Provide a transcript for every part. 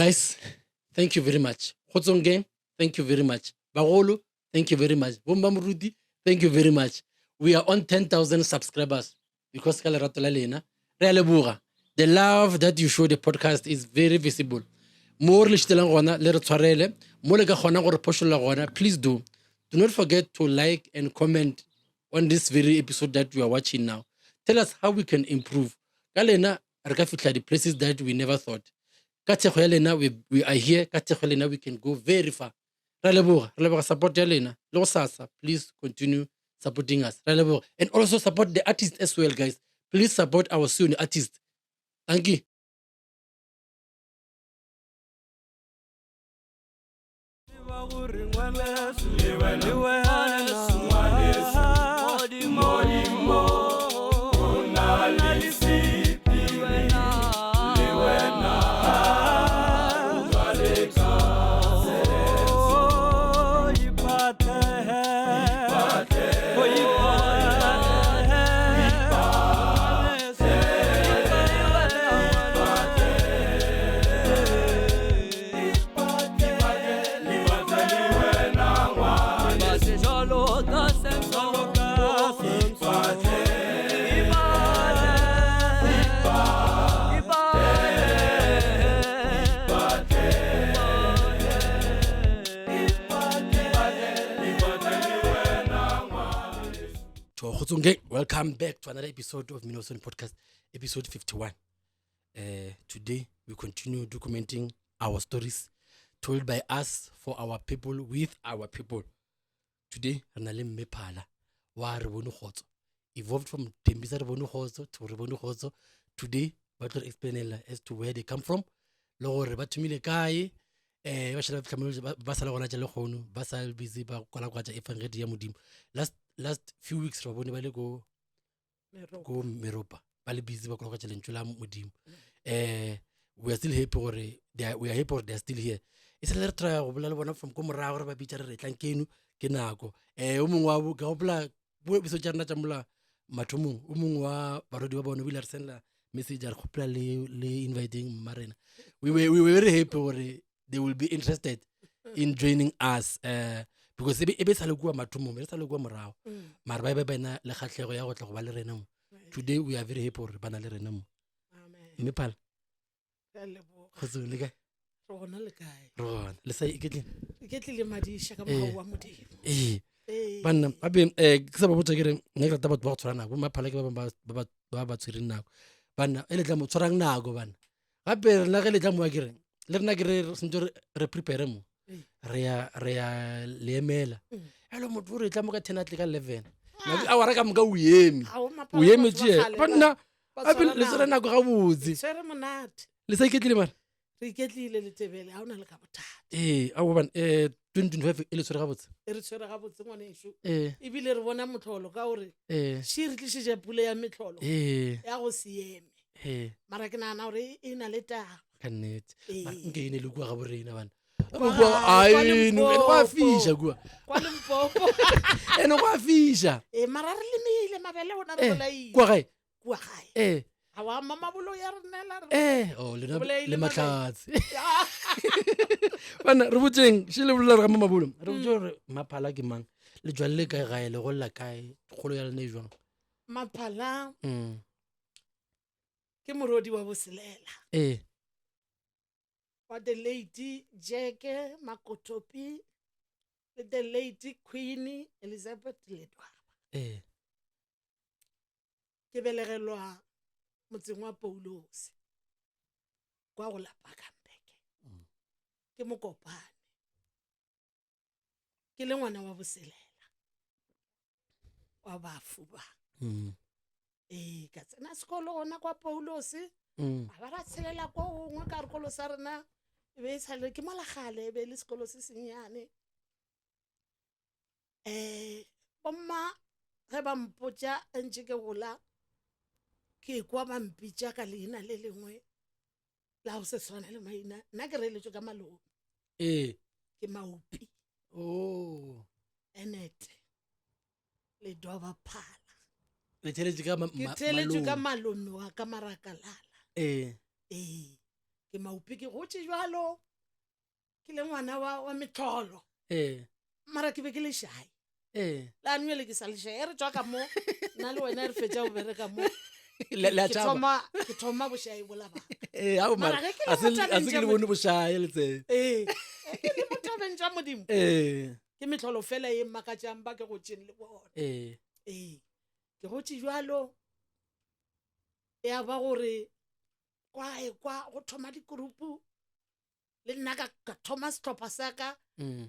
Guys, thank you very much. Kgotsong gang, thank you very much. Bagolo, thank you very much. Bomma Moruti, thank you very much. We are on 10,000 subscribers because ka lerato la lena. Re a leboga. The love that you show the podcast is very visible. Mo re le šitelang gona le re tshwarele, mo le ka kgonang go re phošolla gona, please do. Do not forget to like and comment on this very episode that you are watching now. Tell us how we can improve. Ka lena re ka fihla di-places that we never thought. Ka thekgo ya lena we, we are here. Ka thekgo ya lena we can go very far. Ra leboga, re leboga support ya lena. Le go sasa, please continue supporting us. Ra leboga. And also support the artists as well, guys. Please support our soon artists. Thank you. Welcome back to another episode of Minoson Podcast, episode 51. Uh, today, we continue documenting our stories told by us for our people with our people. Today, re na le Mme Phala wa Re Bone Kgotso. Evolved from Tembisa Re Bone Kgotso to Re Bone Kgotso. Today, ba tlo re explainela as to where they come from le gore ba thomile kae eh ba šala ba fihla mo ba sa le gona tša lekgono ba sa busy ba kwalakwatša efangedi ya modimo last last few weeks re ba bone ba le ko ko meropa ba le busy ba kwalakwatša lentšu la modimo um we are still happy gore they are, we are happy gore they are still here e sa le re try go bolela le bona from ko morago re ba bitša re re tlang keno ke nako um o mongwe wa ka gopola bo episode tša rena tša mola mathomong o mongwe wa barwedi ba bone o ile a re sendela message a re kgopela le le inviting mma rena we were, we were very happy gore they will be interested in joining us uh, because e be e be sa le kua mathomong e sa le kua morago mm. mara ba be ba ena le kgatlhego ya go tla go ba le rena mo today we are very happy gore ba na le rena mo mme phala kgotsong le kae gona le kae re gona le sa iketlile iketlile madiša ka mogau wa modimo ee banna gape um ke sa ba botsa ke re nna ke rata batho ba go tshwara nako maphala ke ba bangwe ba ba tshwereng nako banna e letla mo tshwarang nako banna gape rena ge letla moa ke re le rena ke re sentse re prepare mo re ya re ya le emela elo motho o re tla mo ka ten a tle ka 11 a wara ka moka o eme o eme tšee banna gape le tshwere nako gabotse le sa iketlile mara re iketlile le tebele ga o na le ka bothata ee a gobane um 2025 e le tshwere gabotse e re tshwere gabotse ngwaneso ee ebile re bona motlholo ka gore ee she re tlišetše pula ya metlholo ee ya go se eme ee mara ke nagana gore e na le taba ka nnete Ee. Mara nke e ne le kua ga borena bana Kwa Kua gae, kwa aeno ene go a Limpopo. fiša kua kwa limpopo ene go a fiša ee mara re lemile mabele ona re Eh, bolaile kua gae kua gae ee ga wa mamabolo ya re neela re ee o lena Bolaile le mabele. mahlatse bana re botseng še le bolela re ga mamabolo re botse gore maphala ke mang le jwalele kae gae le golela kae kgolo ya lena e jwang maphala Mm. ke morodi wa boselela ee wa the late jeke makotopi le the late queen elizabeth ledwaba ee ke belegelwa motseng wa Paulose kwa go lapa Kambeke mm. ke mokopane ke le ngwana wa boselela wa bafu ba mm. ee ka tsena sekolo gona kwa Paulose mm. a ba ra tshelela ko gongwe ka re kolo sa rena e be e sale ke molagale e be e le sekolo se sennyane um bomma ge ba mpotša ntše ke gola ke kwa ba mpitša ka leina le lengwe la go se tshwane le maina nna ke reeletswe ka malome ee ke maopi oh enete le doba phala le theletše ka ke theletšwe ka malome wa ka marakalala ee ee. Ke maupi ke gotše jalo ke le ngwana wa, wa metlholo ee mara ke be ke le šai ee le anwele ke sa le šai e re tswa ka mo nna le wena re fetša go bereka mo Le- le a ke tšhaba. thoma ke thoma bošai bola ba ee ao Mara mara ge ke le a se mo tabeng a se ke tša le bone bošae le tsee ee e ke le mo tabeng tša modimo ee ke metlholo fela ye mmakatšang ba ke gotšeng le bona ee ee ke gotše jalo ya ba gore kwa e kwa go thoma dikurupu le nna ka ka thoma setlhopha sa ka Mm.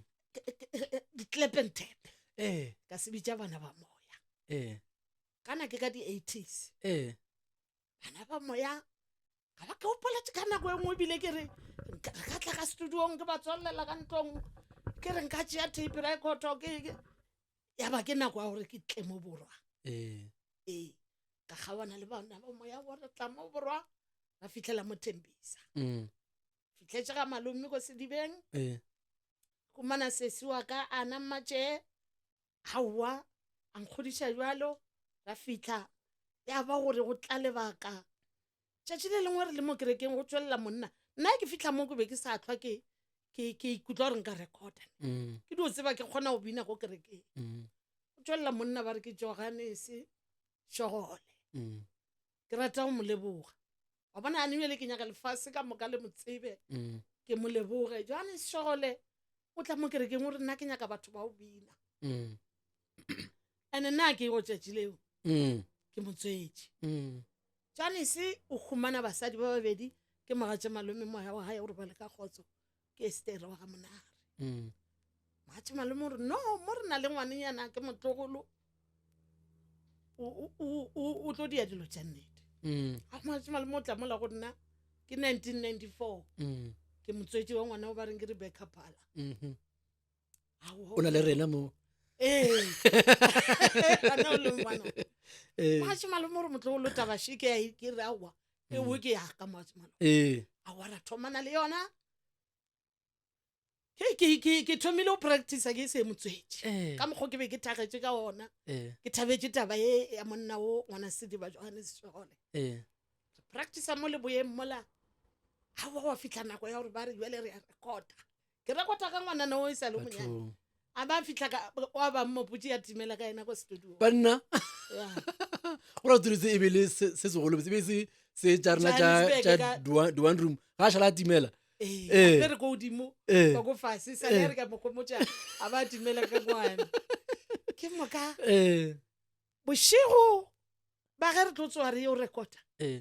di-clap and tap ee ka se bitša bana ba moya ee kana ke ka di-eighties ee bana ba moya ga ba ke gopola ka nako e nngwe ebile ke re nka- re ka tla ka studiong ke ba tswalelela ka ntlong ke re nka tšea tape recordo ke ke- ya ba ke nako ya gore ke tle mo borwa ee ee ka kgawana le bana ba moya gore tla mo borwa ra fitlhela mo thembisa Mm. fitlhetše ga malome ko sedibeng ee humana sesi wa ka a na mmatšee gaowa a nkgodiša jalo ra fitlha ya ba gore go tla lebaka tšatši le lengwe re le mo kerekeng go tswelela monna nna ke fitlha mo ke be ke sa tlhwa ke ke ke ikutlwa gore nka recorda Mm. ke dio tseba ke kgona go bina ko kerekeng Mm. go tswelela monna ba re ke johanese shogole Mm. ke rata go mo leboga wa bona ane bjale ke nyaka lefase ka moka le mo tsebe Mm. ke mo leboge johannes shogole o tla mo kerekeng o re nna ke nyaka batho ba o bina Mm. and nna ke go tšatši leo Mm. ke mo tswetše Mm. johannes o humana basadi ba babedi ke mogatše malome moya wa gae o robale ka kgotso ke estere wa ga monare Mm. mogatše malome o re no mo re na le ngwanenyana ke motlogolo o- o- o o tlo dia dilo tša nnete Mm. a mogatše malome o tla mola go nna ke 1994 Mm. ke motswetši wa ngwana o ba reng ke rebecca phala Mhm. Aowa. o na le rena mo ee Ana o le ngwana ee mogatše malome o re motlogolo tabaše ke ya ke re aowa ewe ke yaka mogatše malome ee aowa ra thomana le yona ke ke ke ke thomile go practice ke se motswetši ee ka mokgwa ke be ke thagetše ka ona ee ke thabetše taba ye ya monna o ngwana sediba johannes segole ee practice mo le boyeng mola aowa wa fitlha nako ya gore ba re jale re ya recorda ke recorda ka ngwanana o e sa le monyane bathong a ba fitlha ka wa ba mmopotse ya timela ka ena ko studio banna Ya. go ra tsetse e be le se se segolo se be se se tša rena tša Johannesburg tša ka- di one- di one room ga a šala a timela ee Ee. gape re ko godimo ee ka ko fase sa le re ka mokomotša a ba timela ka ngwana ke moka ee bošego ba ge re tlo tsoga re yo recorda ee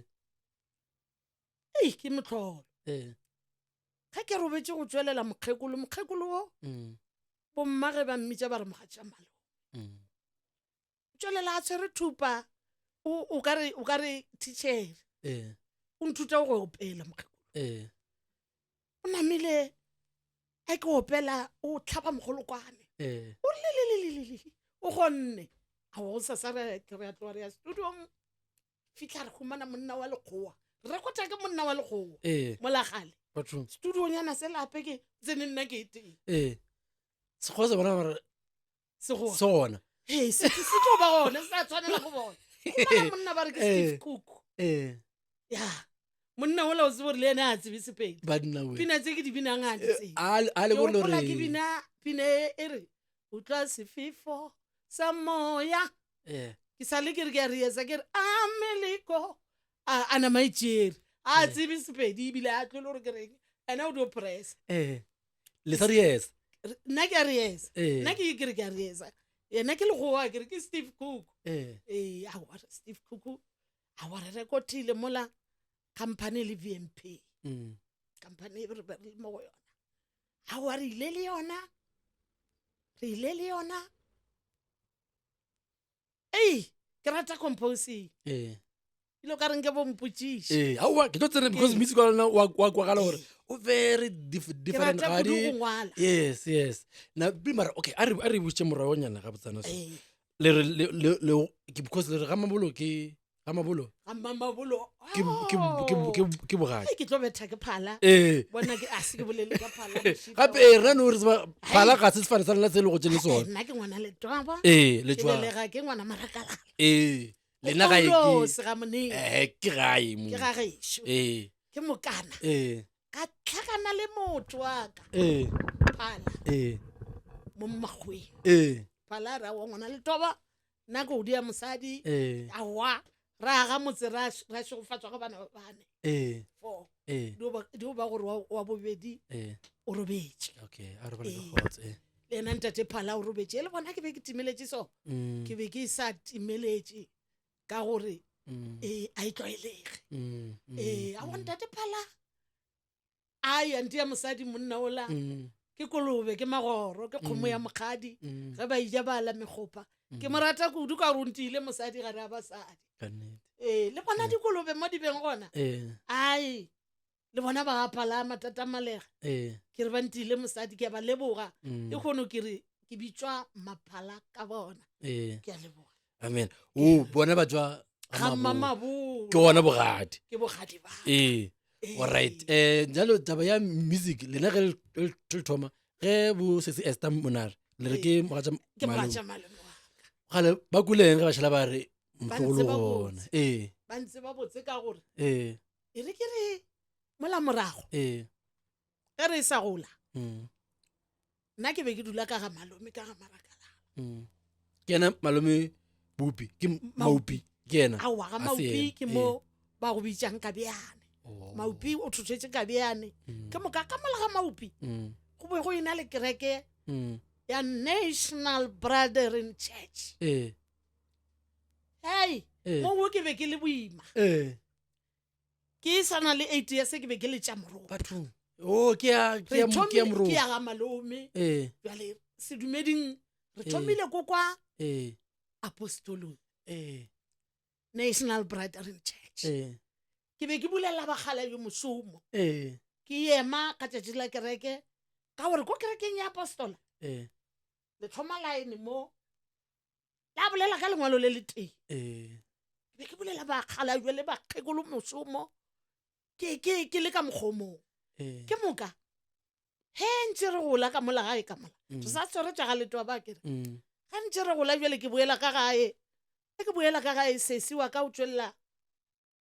ei ke motlholo ee ge ke robetse go tswelela mokgekolo mokgekolo wo Mm, bomma ge ba mmitša ba re mogatša malo mm, tswelela a tshwere thupa o o ka re o ka re teachere ee o nthuta go opela mokgekolo ee o namile a ke opela o tlhaba mogolokwane ee o lelelelelele o gonne a go sasa re re ya tloga re ya studiong fitlha re humana monna wa lekgowa re rekota ke monna wa lekgowa ee molagale bathong studionyana se lape ke tsene nna ke e teng ee sekgowa se bona gore segoa se gona ee se se tlo ba gona se sa tshwanela go bona humana monna ba re ke steve Eh. cook ee ya monna ola o tsebe gore le ene a tsebe sepedi banna we pina tse ke di binang a di tsebe a a le ke bone gopola gore ke bina pina e e re utlwa sefefo sa moya ee ke sa le ke re ke a reetsa ke re ameleko a a nama e tšere a Eh. tsebe sepedi ebile a tlole gore ke reng ena o dio pressa ee le sa reetsa nna ke a reetsa ee nna ke ke re ke a reetsa yena ke legoa ke re ke steve cook ee ee aowa steve cook aowa re rekotile mola company le v m p Mm, company e re be re le mo go yona aowa re ile le yona re ile le yona ei ke rata composing ee ile ka reng ke bompotsiše ee aowa ke tlo tsena because Ee. music wa lona wa wa kwagala gore o very ke different rata ga kudu di go ngwala yes yes na pele mara okay a re a re buše moragonyana ga botsana so Ee, le re le le le ke because le re ga mabolo ke ga mabolo ga mmamabolo ke ke ke ke ke bogadi Ei, ke tlo betha ke phala ee bona ke a se ke bolele ka phala mošito. gape ee rena no re tseba phala ga se sefane sa lena se e le go tse le Eh, sone nna ke ngwana letwaba ee le ke jwang belega ke ngwana marakalala ee lena gae ke se ga moneng eh ke gae mo ke ga gešo ee ke mokana ee Ka tlhakana le motho wa ka. Ee. Phala. Ee. Mo mmakgweng. Ee. Phala ra wa ngwana letoba nna ke o dia mosadi. Ee. Aowa ra aga motse ra ra šegofatšwa ka bana ba bane. Ee. Four. Ee. Di o ba gore wa bobedi Ee. o robetše. Okay, a robale ka Ee. kgotso. Ee. Le yena ntate Phala o robetše. E le gona ke be ke timeletše so. Ke be ke sa timeletše ka gore ee a e tlwaelege. Ee, aowa ntate Phala a ya nti ya mosadi monna ola ke kolobe ke magoro ke kgomo ya mokgadi ge ba ija ba ala mekgopa ke mo rata kudu ka gore o ntiile mosadi gare a basadi. Ee, le bona dikolobe mo di beng gona ai le bona ba apala matata malega ke re ba ntiile mosadi ke a ba leboga e kgono ke re ke bitswa maphala ka bona ke a leboga. Amen. O bona ba tswa ga Mmamabolo. Ke gona bogadi. Ke bogadi ba. Ee. All right. Jalo taba ya music lena ge le thoma ge bo sesi Esther Monare le re ke mogatša Ke mogatša malome wa ka. Gale ba kuleng ge ba šala ba re Ba motlogolo ntse ba gona. botse. Ee. Ba ntse ba botse ka gore Ee. e re ke re mola morago. Ee. Ge re sa gola. Nna ke be ke dula ka ga malome ka ga Marakalala. Ke yena malome Bupi, ke Maupi, ke yena. Aowa ga A se Maupi yena. ke mo ba go bitsang Kabeane. Oh. Maupi o thothetše Kabeane. Ke moka ka mola ga Maupi go be go ena le kereke ya National Brethren Church. Ee. Hei, Ee. mo ke be ke le boima. Ee. Ke sana le 8 years ke be ke le tša moropa. Bathong. Oh, ke ya ke ya ke ya moropa. Ke ya ga malome. Ee. Jwale sedumeding re thomile ko kwa Ee. Apostolong. Ee. National Brethren Church. Ee. Ke be ke bulela bakgalabje mošomo. Ee. Ke ema ka tšatši la kereke ka gore ko kerekeng ya Apostola. Ee. Le thoma line mo. La bolela ka lengwalo le le tee. Ee. Ke be ke bulela bakgalabje le bakgekolo mošomo. Ke ke ke le ka mokgomong. Ee. Ke moka. He ntse re gola ka mola gae ka mola. Re sa tshwere tša ga letoa ba kere. Ga ntse re gola bjale ke boela ka gae. Ge ke boela ka gae sesi wa ka o tšwelela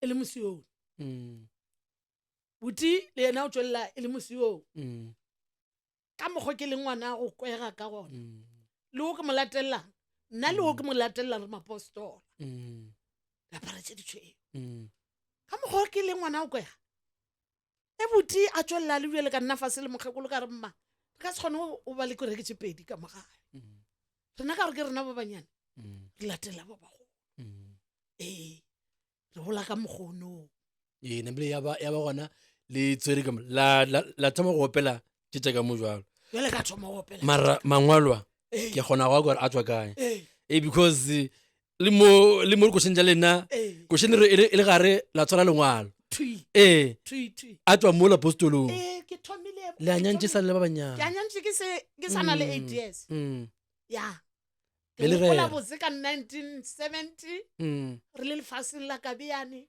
e le mosiong. Buti le yena o tšwelela e le mosiong. Ka mokgwa ke le ngwana go kwega ka gona. Le o ke mo latellang. Nna le o ke mo latellang re mapostola. Re apara tše ditšhweu. Ka mokgwa ke le ngwana go kwega. E buti a tšwelela le bjale ka nna fase le mokgekolo ka re mma. Re ka se kgone go ba le kereke tše pedi ka mo gae. Rena ka gore ke rena ba banyane. Re latela ba bagolo. Ee. Re gola ka mokgonong. Ee, nabile ya ba gona le tswere ka mo la la thoma go opela tše tša ka mo jwalo. Jwale ka thoma go opela. Mara mangwalwa ke kgona go kwa gore a tswa kae. Ee, because le mo le mo košeng tša lena košeng re e le gare la tshwara lengwalo. Thwi. Ee. Thwi thwi. A tswa mo apostolong. Ee, ke thomile. Le a nyantše sa le ba banyane. Ke a nyantše ke se ke sa na le 8 years. Ya. Be le Ke gopola rera. botse ka 1970 re le lefaseng la Kabeane.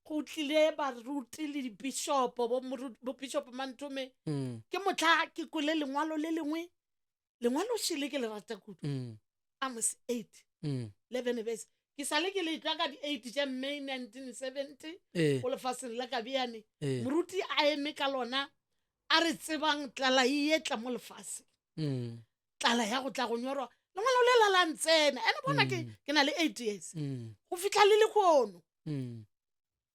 Go tlile baruti le dibishopo bo bo Bishop Mantome. Ke mohla ke kwele lengwalo le lengwe. Lengwalo šele ke le rata kudu. Amos 8. 11 verse. Ke sale ke le tla ka di 8 tša May 1970 go lefaseng la Kabeane. Moruti a eme ka lona a re tsebang tlala e etla mo lefaseng. Tlala ya go tla go nyorwa. Lengwalo le la la ntsena. Ene bona ke na le 8 years. Go fihla le lekgono.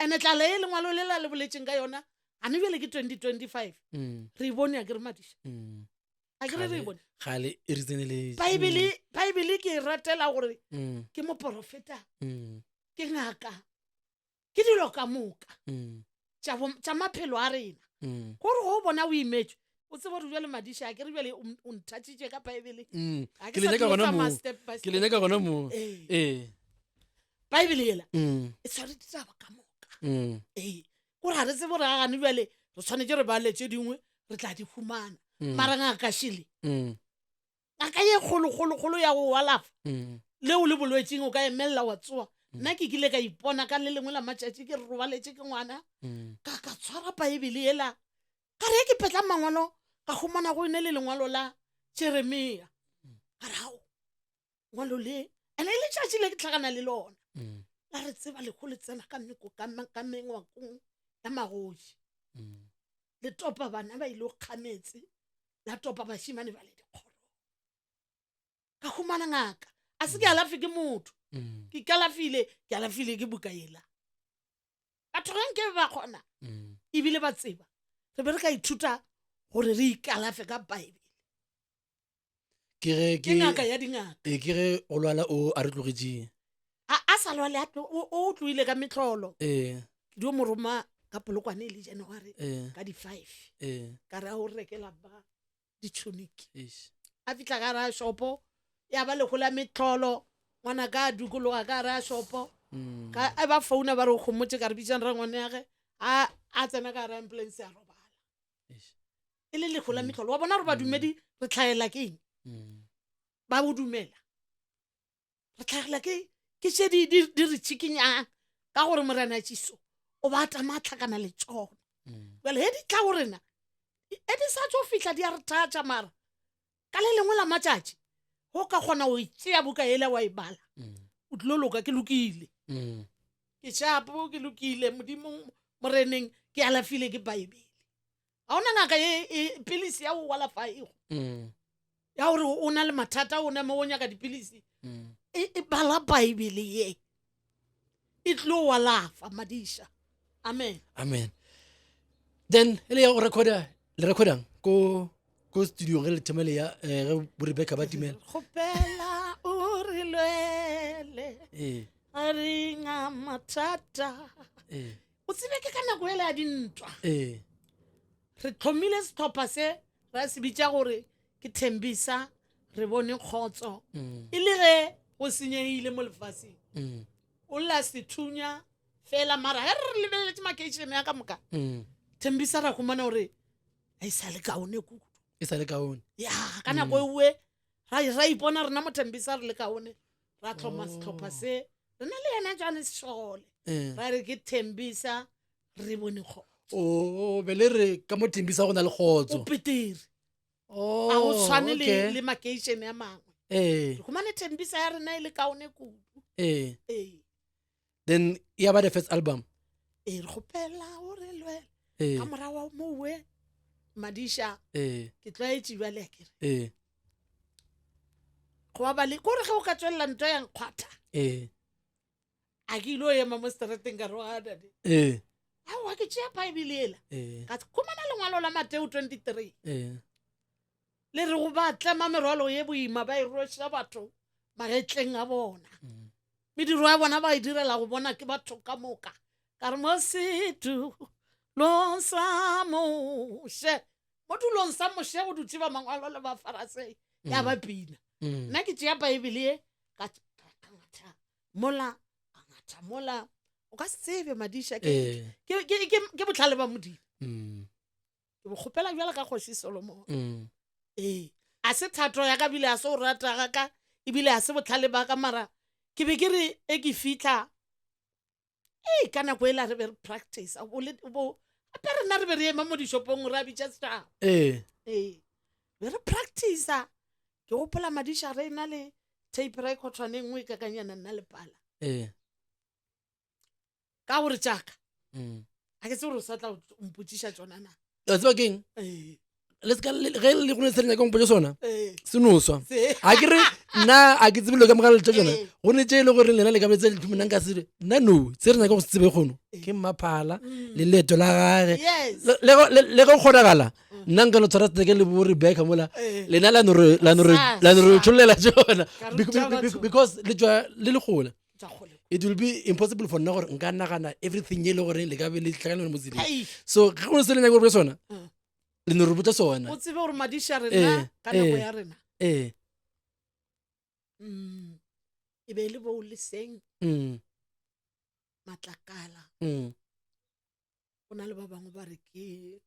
Ene tlala e lengwalo le la le boletseng ka yona gane bjale ke 2025. Re e bone a ke re Madiša. A ke re re e bone. Gale e re tseneletse. Bible ke e ratela gore ke moporofeta, ke ngaka, ke dilo ka moka tša maphelo a rena. Gore go bona o imetswe, o tsebe gore bjale Madiša a ke re bjale o nthatšitše ka Bible. Ke le nyaka gona mo. Ke le nyaka gona mo. Ee. Bible yela e tshwere ditaba ka moka. Ee. Gore ga re tsebe gore ga gane bjale re tshwanetse re bale tše dingwe re tla di humana. Mara ngaka šele. Ngaka ye kgolo kgolo kgolo ya go alafa. Leo le bolwetšing o ka emella wa tsoa. Nna ke kile ka ipona ka le lengwe la matšatši ke robaletše ke ngwana. Ka tshwara Bible yela. Ka re ke petla mangwalo ka humana go ene le lengwalo la Jeremia. Ka re ao ngwalo le ene le tšatši le ke tlhakana le lona. La re tseba leho le tsena ka meko ka mengwakong ya magoši. Le topa bana ba ile go kga meetse, la topa bašemane ba le dikgoro. Ka humana ngaka. A se ke alafe ke motho. Mm. Ke ikalafile, ke alafile ke buka yela. Batho ge nke ba kgona, Mm. ebile ba tseba, re be re ka ithuta gore re ikalafe ka Bible. Ke ge Ke ngaka ya dingaka. Ee, ke ge o lwala o a re tlogetšeng. A a sa lwale a tlo- o o tloile ka metlholo. Ee, Ke dio mo roma ka Polokwane e le January ee, ka di-5. ee. Ka re a o rekela ba ditšhoniki. Eish. A fihla ka gare ga shopo, ya ba legola metlholo. Ngwana ka a dukologa ka gare ga shopo. Mm. Ka a ba founa ba re o kgomotše ka re bitsang rangwane ya ge a a tsena ka gare ambulance ya robala. Eish. E le legola metlholo. Wa bona gore badumedi re tlhaela ke eng? Mm. Ba bo dumela. Re tlhaela ke ke tše di di di re tšhikinyang ka gore Morena Jesu o ba tama a tlhakana le tšona. Mm. Bjale he di tla go rena, e di sa tšo fihla di a re thatša mara ka le lengwe la matšatši go ka kgona go tšea buka ela wa e bala Mm. o tlilo loka ke lokile Mm. ke shapo ke lokile modimo moreneng ke alafile ke baebele ga ona ngaka e, e pilisi ya go alafa ego Mm. ya gore o na le mathata o na mo o nyaka dipilisi Mm. e, e bala baebele ye e tlo o alafa madiša amen amen then e le ya go recorda le recordang ko ko studio ge le thoma le ya eh, ge bo Rebecca ba timela kgopela o re lwele ee a re nga mathata ee o tsebe ke ka nako ele ya dintwa ee re tlhomile setlhopha se ra se bitša gore ke Thembisa re bone kgotso Mm. e le ge go senyegile mo lefaseng Mm. o lla sethunya fela mara ge re lebeletse makeišene ya ka moka Mm. Thembisa ra humana gore a e sa le kaone kudu e sa le kaone ya ka nako e nngwe ra ra ipona rena mo Thembisa re le kaone ra tlhoma Oh. setlhopha se rena le yena jane sešole Eh. ra re ke Thembisa re bone kgotso o be le re ka mo Thembisa go na le o kgotso petere Oh, a go tshwane le okay. le makeišene a mangwe ee re humane Thembisa ya rena e le kaone kudu ee ee then ya ba the first album ee re kgopela o re lwele ee ka morago wa mowe madiša ee ke tlwaetše bjale a kere ee go ba le kore ge o ka tswelela ntwa ya nkgwatha ee a ke ile o ema mo strateng ka re wa dade ee aowa ke tšea bible ela ee ka khumana lengwalo la Mateo 23 ee le re go ba tlema merwalo ye boima ba e rweša batho magetleng a bona Mm. mediro ya bona ba e direla go bona ke batho ka moka ka re mo setulong sa Moshe mo tulong sa Moshe go dutše ba mangwalo le bafarasei ya ba pina Mm. nna ke tšea baebele ye ka ka- ka ngatha mola ka ngatha mola o ka se tsebe madiša ke ee ke- ke- ke- ke botlhale ba modimo Mm. ke bo kgopela bjalo ka kgoši Solomon Mm. ee a se thato ya ka bile a se o rata ga ka ebile a se botlhale ba ka mara ke be ke re e ke fitlha ee ka nako e la re be re practice gape rena re be re ema mo dishopong re a bitša setšhaba ee ee be re practice ke gopola madiša re na le tape recordwane e nngwe e kakanyana nna le pala ee ka gore jaaka Mm. a ke tse gore o sa tla o mpotsiša tsona na wa tseba keng ee le seka ge le gone se le nyaka mpotsa sona ee se no swa se a ke re nna a ke tsebe dilo ka mogala tša tsona Ee. go ne tše e le gore lena le ka betse nna nka se nna no se re nyaka go se tsebe kgono Ee. ke mmaphala Mm. le leeto la gage yes le go- le le ge go kgonagala nna nka no tshwara seteke le bo Rebecca mola Ee. lena la no re la no re Sa- la no re sa. tšhollela tsona Ka ruta batho. because le tswa le le gole Tša kgole. it will be impossible for nna gore nka nagana everything e le gore le ka be le tlhakanele mo tseleng Hei. so ge go ne se le nyaka gore be sona Mm. le no re botsa sona o tsebe gore madiša Ee, rena ka nako ee. ya rena ee mm, e be e le bo leseng Mm, matlakala mm, go na le ba bangwe ba re ke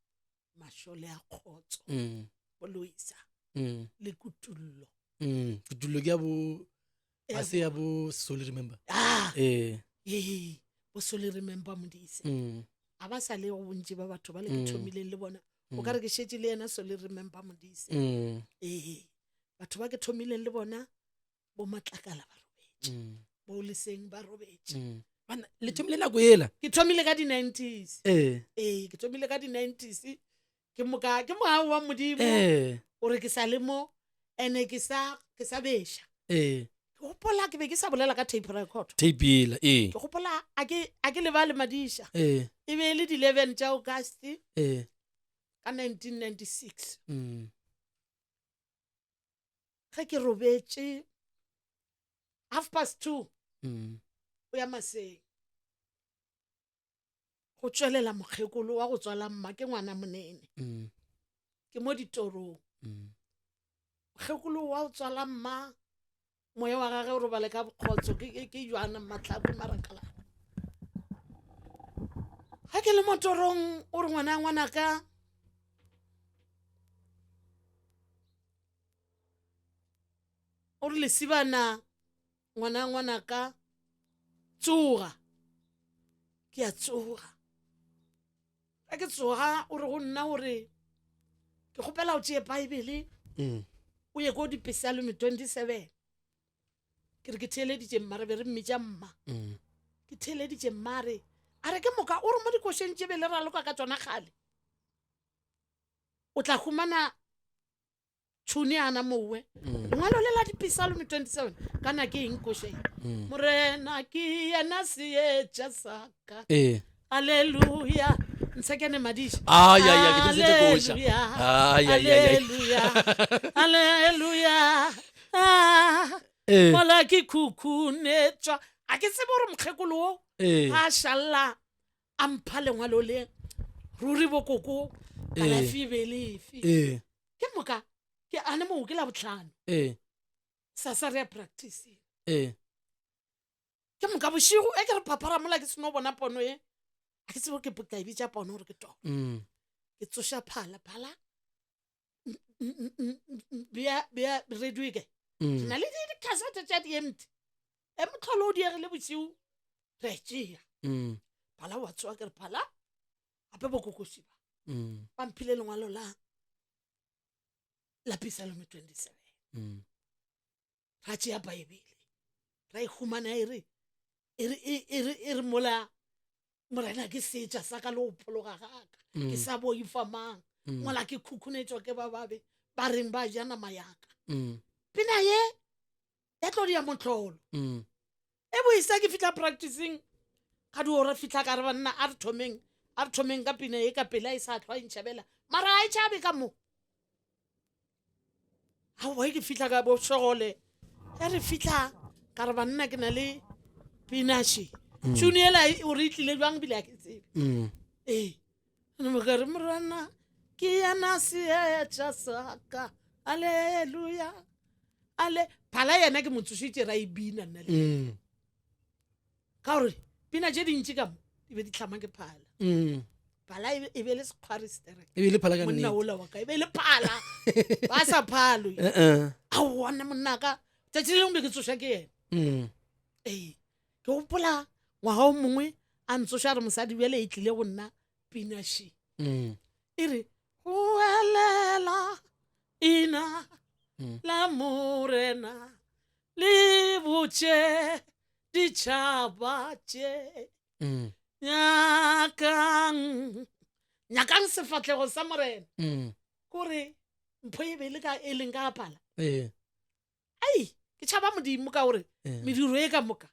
mašole a kgotso mm, bo loisa mm, le kutullo mm. Kutullo ke ya bo Eh, a se ya bo Solly remember ah ee ee bo Solly remember modise mm, a ba sa le go bontši ba batho ba le ke Mm. thomileng le bona o ka re ke šetše le yena Solly remember modise mm, ee batho ba ke thomileng le bona bo matlakala ba robetše mm, bo leseng ba robetše mm. Banna, le thomile nako ela ke thomile ka di-90s ee ee ke thomile ka di-90s Ke moka ke mogau wa Modimo Ee. gore ke sa le mo ene ke sa ke sa beša. Ee. Ke gopola ke be ke sa bolela ka tape record. Tape yela. Ee. Ke gopola a ke a ke lebale Madiša. Ee. E be e le di 11 tša August Ee. ka 1996. Mm. Ge ke robetše 2:30 Mm. o ya maseng. Go tšwelela mokgekolo wa go tswala mma ke ngwana monene. Mm. Ke mo ditorong. Mm. Mokgekolo wa go tswala mma moya wa gagwe o robale ka bokgotso ke ke ke jwana matlhaku marakala. Ga ke le mo torong o re ngwana ngwanaka o re lesibana ngwana ngwanaka tsoga ke a tsoga ga ke tsoga o re go nna gore ke kgopela o tšee baebele Mm. o ye ko dipesalome 27 ke re ke theeleditše mma re be re mmitša mma Mm. ke theeleditše mma re a re ke moka o re mo dikošeng tše be le raloka ka tsona kgale o tla humana tšhune ana mowe Mm. lengwalo le la dipesalome 27 kana ke eng košeng Mm. morena ke yena seetša saka Ee. aleluya ntshekene madiša Ai, ai, ai, ke tlisitse koša. Alleluia, Ai, ai, ai, ai. alleluia alleluia Ah, Ee. mola ke khukhunetšwa a ke tsebe gore mokgekolo wo Ee. a šalla a mpha lengwalo le ruri bokoko Ee. kalafi e be le efe Ee. ke moka ke ane moo ke la botlhano Ee. sasa re ya practicing Ee. ke moka bošego e ke re phaphara mola ke seno bona pono e a ke tsebe ke ka e bitša pono gore ke toro Mm. ke tsoša phala phala bea bea radio e kae re Mm. na le di-cassette tša di-empty e motlholo o diegile bošego re a e tšea Mm. phala wa tsoa ke re phala gape bokokoši ba Mm. ba mphile lengwalo la la pisalome 27 Mm. ra tšea baebele ra e humana e re e re e e re e re mola morena ke setša sa ka le go phologa gaka Mm. ke sa boifa mang Mm. mola ke khukhunetšwa ke ba babe ba reng ba ja nama yaka Mm. pina ye ya tlo dia motlholo Mm. e boisa ke fitlha practicing ga di ora fitlha ka re banna a re thomeng a re thomeng ka pina ye ka pele a e sa tlhwa e ntšhabela mara a e tšhabe ka mo aowa ke fitlha ka bošogole ge re fitlha ka re banna ke na le pinaše tšhune ela o re e tlile jwang bile a ke tsebe Mm. ee ka re morena ke yena seetša saka aleluya ale phala yena ke mo tsošitše ra e bina nna le Mm. ka gore pina tše dintši ka mo di be di tlhama ke phala Mm. phala e be- e be le sekgwari sterek E bile phala ka monna nnete. ola wa ka e be le phala ba sa phalo Eh, eh. aowa nna monnaka tšatši le lengwe be ke tsoša ke yena Mm. ee ke gopola ngwaga o mongwe a ntsoša re mosadi bjale e tlile go nna pinaši Mm. e re goelela ina Mm. la morena le botše ditšhaba tše Mm. nyakang nyakang sefatlhego sa morena Mm. kore mpho e be e le ka e leng ka phala Ee. ai ke tšhaba modimo ka gore Ee. mediro e ka moka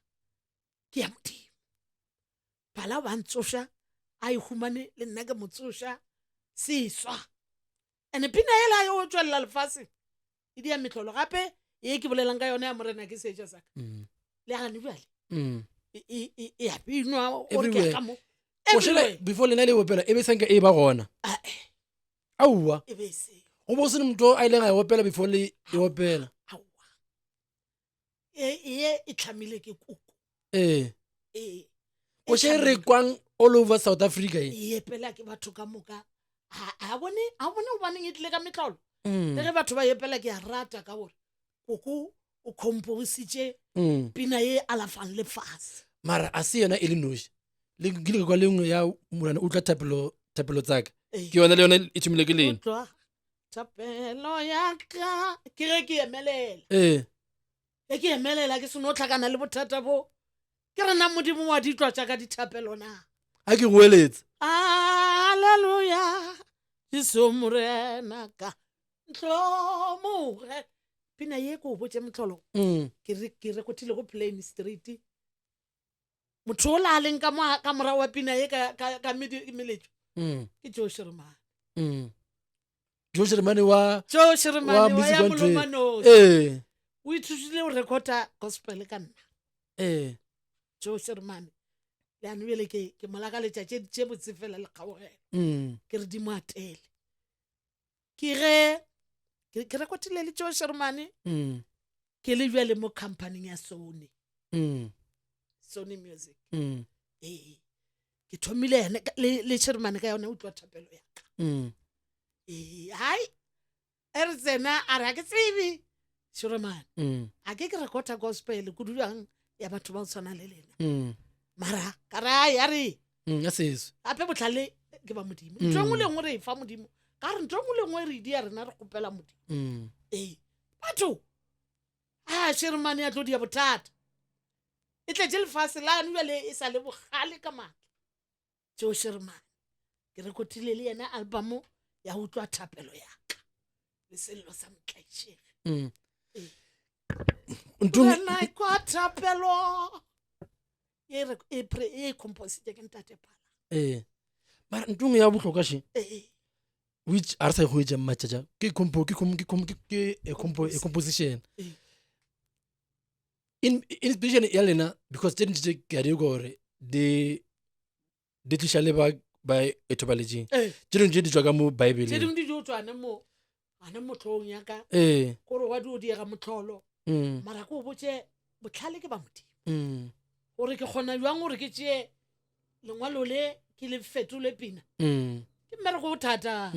ke ya modimo phala ba ntsoša a e humane le nna ke mo tsoša seswa and pina ela yo tswelela lefaseng e dia metlholo gape ye ke bolelang ka yone ya morena ke seetša saka Mm. le gane bjale Mm. e- e e- e a binwa gore ke ya Everywhere. ka mo Košela Everywhere. before lena le e opela e be sanka e ba gona. Ah, eh, Aowa. e be e se Go bo se ne motho a ileng a e opela before le e opela. aowa e ye e tlhamile ke koko Ee. ee E Koša e tlhamile re kwang all over South Africa e. e epela ke batho ka moka a bone a bone gobaneng e tlile ka metlolo Mm. le ge batho ba epela ke a rata ka gore koko o compositše Mm. pina ye alafang lefase Mara a se yona e le noši. Le ke ile ka kwa le nngwe ya morena utlwa thapelo thapelo tsaka. Ee. Ke yona le yona e thomile ke lena. utlwa thapelo ya ka ke ge ke emelela Ee. e ke emelela ke seno tlhakana le bothata bo ke rena modimo wa ditlwa tša ka dithapelo na A ke goeletsa. alleluya Jesu Morena ka ntlhomoge. Pina ye ko botše motlholo. Ke re ke rekotile go Plain Street. Motho o la leng ka mo ka morago wa pina ye ka ka ka meletšo. Ke Joe Shirimane. Joe Shirimane wa Joe Shirimane wa ya Molomanosi. Ee. O ithutile go rekota gospel ka nna. Ee. Joe Shirimane. Le ano bjale ke ke mo lakaletša tše tše botse fela le kgaogelo. Ke re di mo atele. Ke ge ke ke rekotile le Joe Shirimane. Ke le bjale mo company ya Sony. Sony Music. Ee. Ke thomile yena le le Shirimane ka yona utlwa thapelo ya ka. Ee, hai e re tsena a re a ke tsebe Shirimane. A ke ke rekota gospel kudu bjang ya batho ba go tshwana le lena. Mara ka re ai a re Ya seso. Gape botlhale ke ba Modimo. Ntho e nngwe le nngwe re e fa Modimo. Ka re ntho e nngwe le nngwe re e dia rena re kgopela Modimo. Ee. Batho a Shirimane ya tlo dia bothata. E tletše lefase lano bjale e sa le bogale ka maatla. Joe Shirimane ke rekotile le yena album ya utlwa thapelo ya ka le sello sa motlaišege. Morena kwa thapelo e re e pre e composite ke ntate Phala. Ee. Mara ntho nngwe ya bohlokwa še. Ee. Which a re sa e hwetša mmatšatša ke compo ke com ke com ke e compo e composition. Ee. In inspiration ya lena because tše dintši tše ke a di kwa gore di di tliša le ba ba e thobaletšeng. Ee. Tše dingwe tše di tšwa ka mo Tše Bible-eng. dingwe di dio tšwa gane mo gane motlhong ya ka. Ee. Gore wa dio diega motlholo. Mara ko botše botlhale ke ba Modimo. Gore ke kgona bjang gore ke tšee lengwalo le ke le fetole pina. Ke mmereko o thata.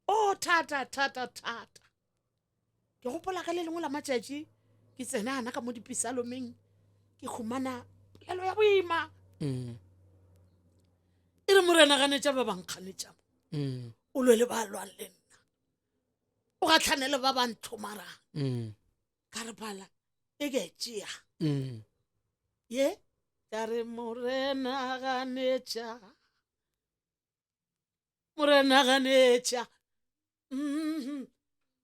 O thata thata thata. Ke gopola ka le lengwe la matšatši ke tsena gana ka mo dipisalomeng ke humana polelo ya boima. E re Morena ganetša ba ba nkganetšang. O lwe le ba lwang le nna. O gatlhane le ba ba nthomarang. Ka re phala e ke tšea. Ye ka re Morena ganetša. Morena ganetša.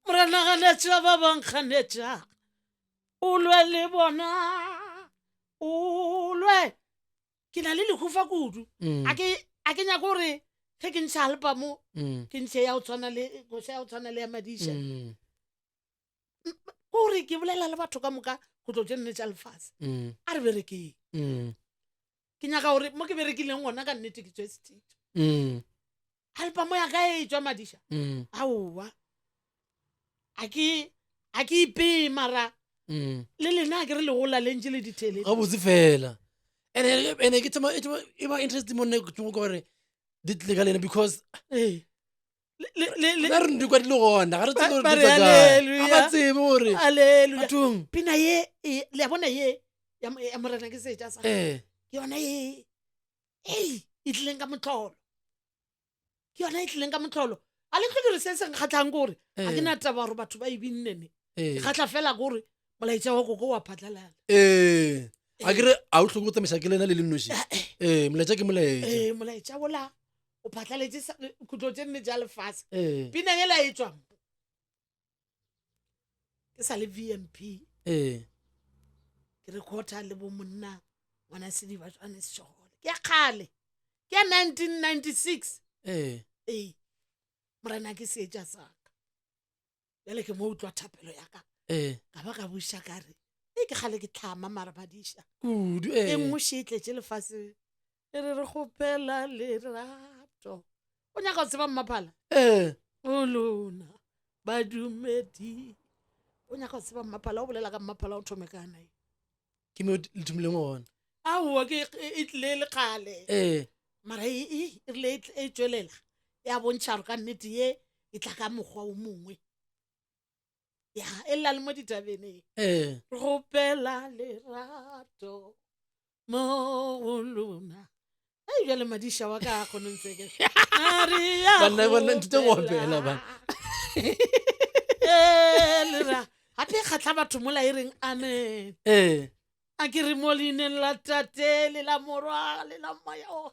Morena ganetša ba ba nkganetša. O lwe le bona. O lwe. Ke na le lehufa kudu. A ke a ke nyake gore ge ke ntšha album ke ntšhe ya go tshwana le koša ya go tshwana le ya Madiša. Gore ke bolela le batho ka moka go tlo tše nne tša lefase. A re berekeng. Ke nyaka gore mo ke berekileng gona ka nnete ke tswe sethito. Album ya ka e tšwa Madiša. Aowa. A ke a ke ipee mara le lena a ke re le gola le ntše le di theeletša. Gabotse fela. Ene ene ke thoma e thoma e ba interest mo nna ke thoma gore di tle ka lena because Ee. Le le le ga re di kwa di le gona ga re tsebe gore Ba di re tswa kae. hallelujah. Ga ba tsebe gore Hallelujah. bathong. Pina ye e le a bona ye ya ya Morena ke seetša sa. Ee. Ke yona ye ei e tlileng ka motlholo. Ke yona e tlileng ka motlholo. A le tlhoke gore se se nkgatlhang ke gore ga ke na taba gore batho ba e binne ne. Ke kgatlha fela ke gore molaetša wa koko wa phatlalala. Ee. A ke re a o tlhoke go tsamaiša ke lena le le nnoši. Ee, molaetša ke molaetša. Ee, molaetša wola o phatlaletše khutlo tše nne tša lefase. Ee. Pina yela e tšwang. Ke sa le VMP. Ee. Ke recorda le bo monna ngwana Sediba Johannes Sehole. Ke ya kgale. Ke ya 1996. Ee. Ee. Morena ke seetša sa ka. Bjale ke mo utlwa thapelo ya ka. Ee. Ka ba ka buša ka re, e ke kgale ke tlhama mara badiša. Kudu, ee. E nngwe še e tletše lefase. E re re kgopela lerato. O nyaka go tseba Mmaphala? Ee. O lona badumedi. O nyaka go tseba Mmaphala, o bolela ka Mmaphala o thome ka nae. Ke mo le thomileng gona. Aowa ke e tlile le kgale. Ee. Mara e e e rile e tšwelela ya bontšha gore ka nnete ye e tla ka mokgwa o mongwe. Ya e lla le mo ditabeneng. Ee. Re kgopela lerato mo go lona. Ei bjale madiša wa ka a kgone ntseke. Banna banna nthute go opela bana. Ee lera gape e kgatlha batho mola e reng amen. Ee. A ke re mo leineng la Tate le la Morwa le la Moya o.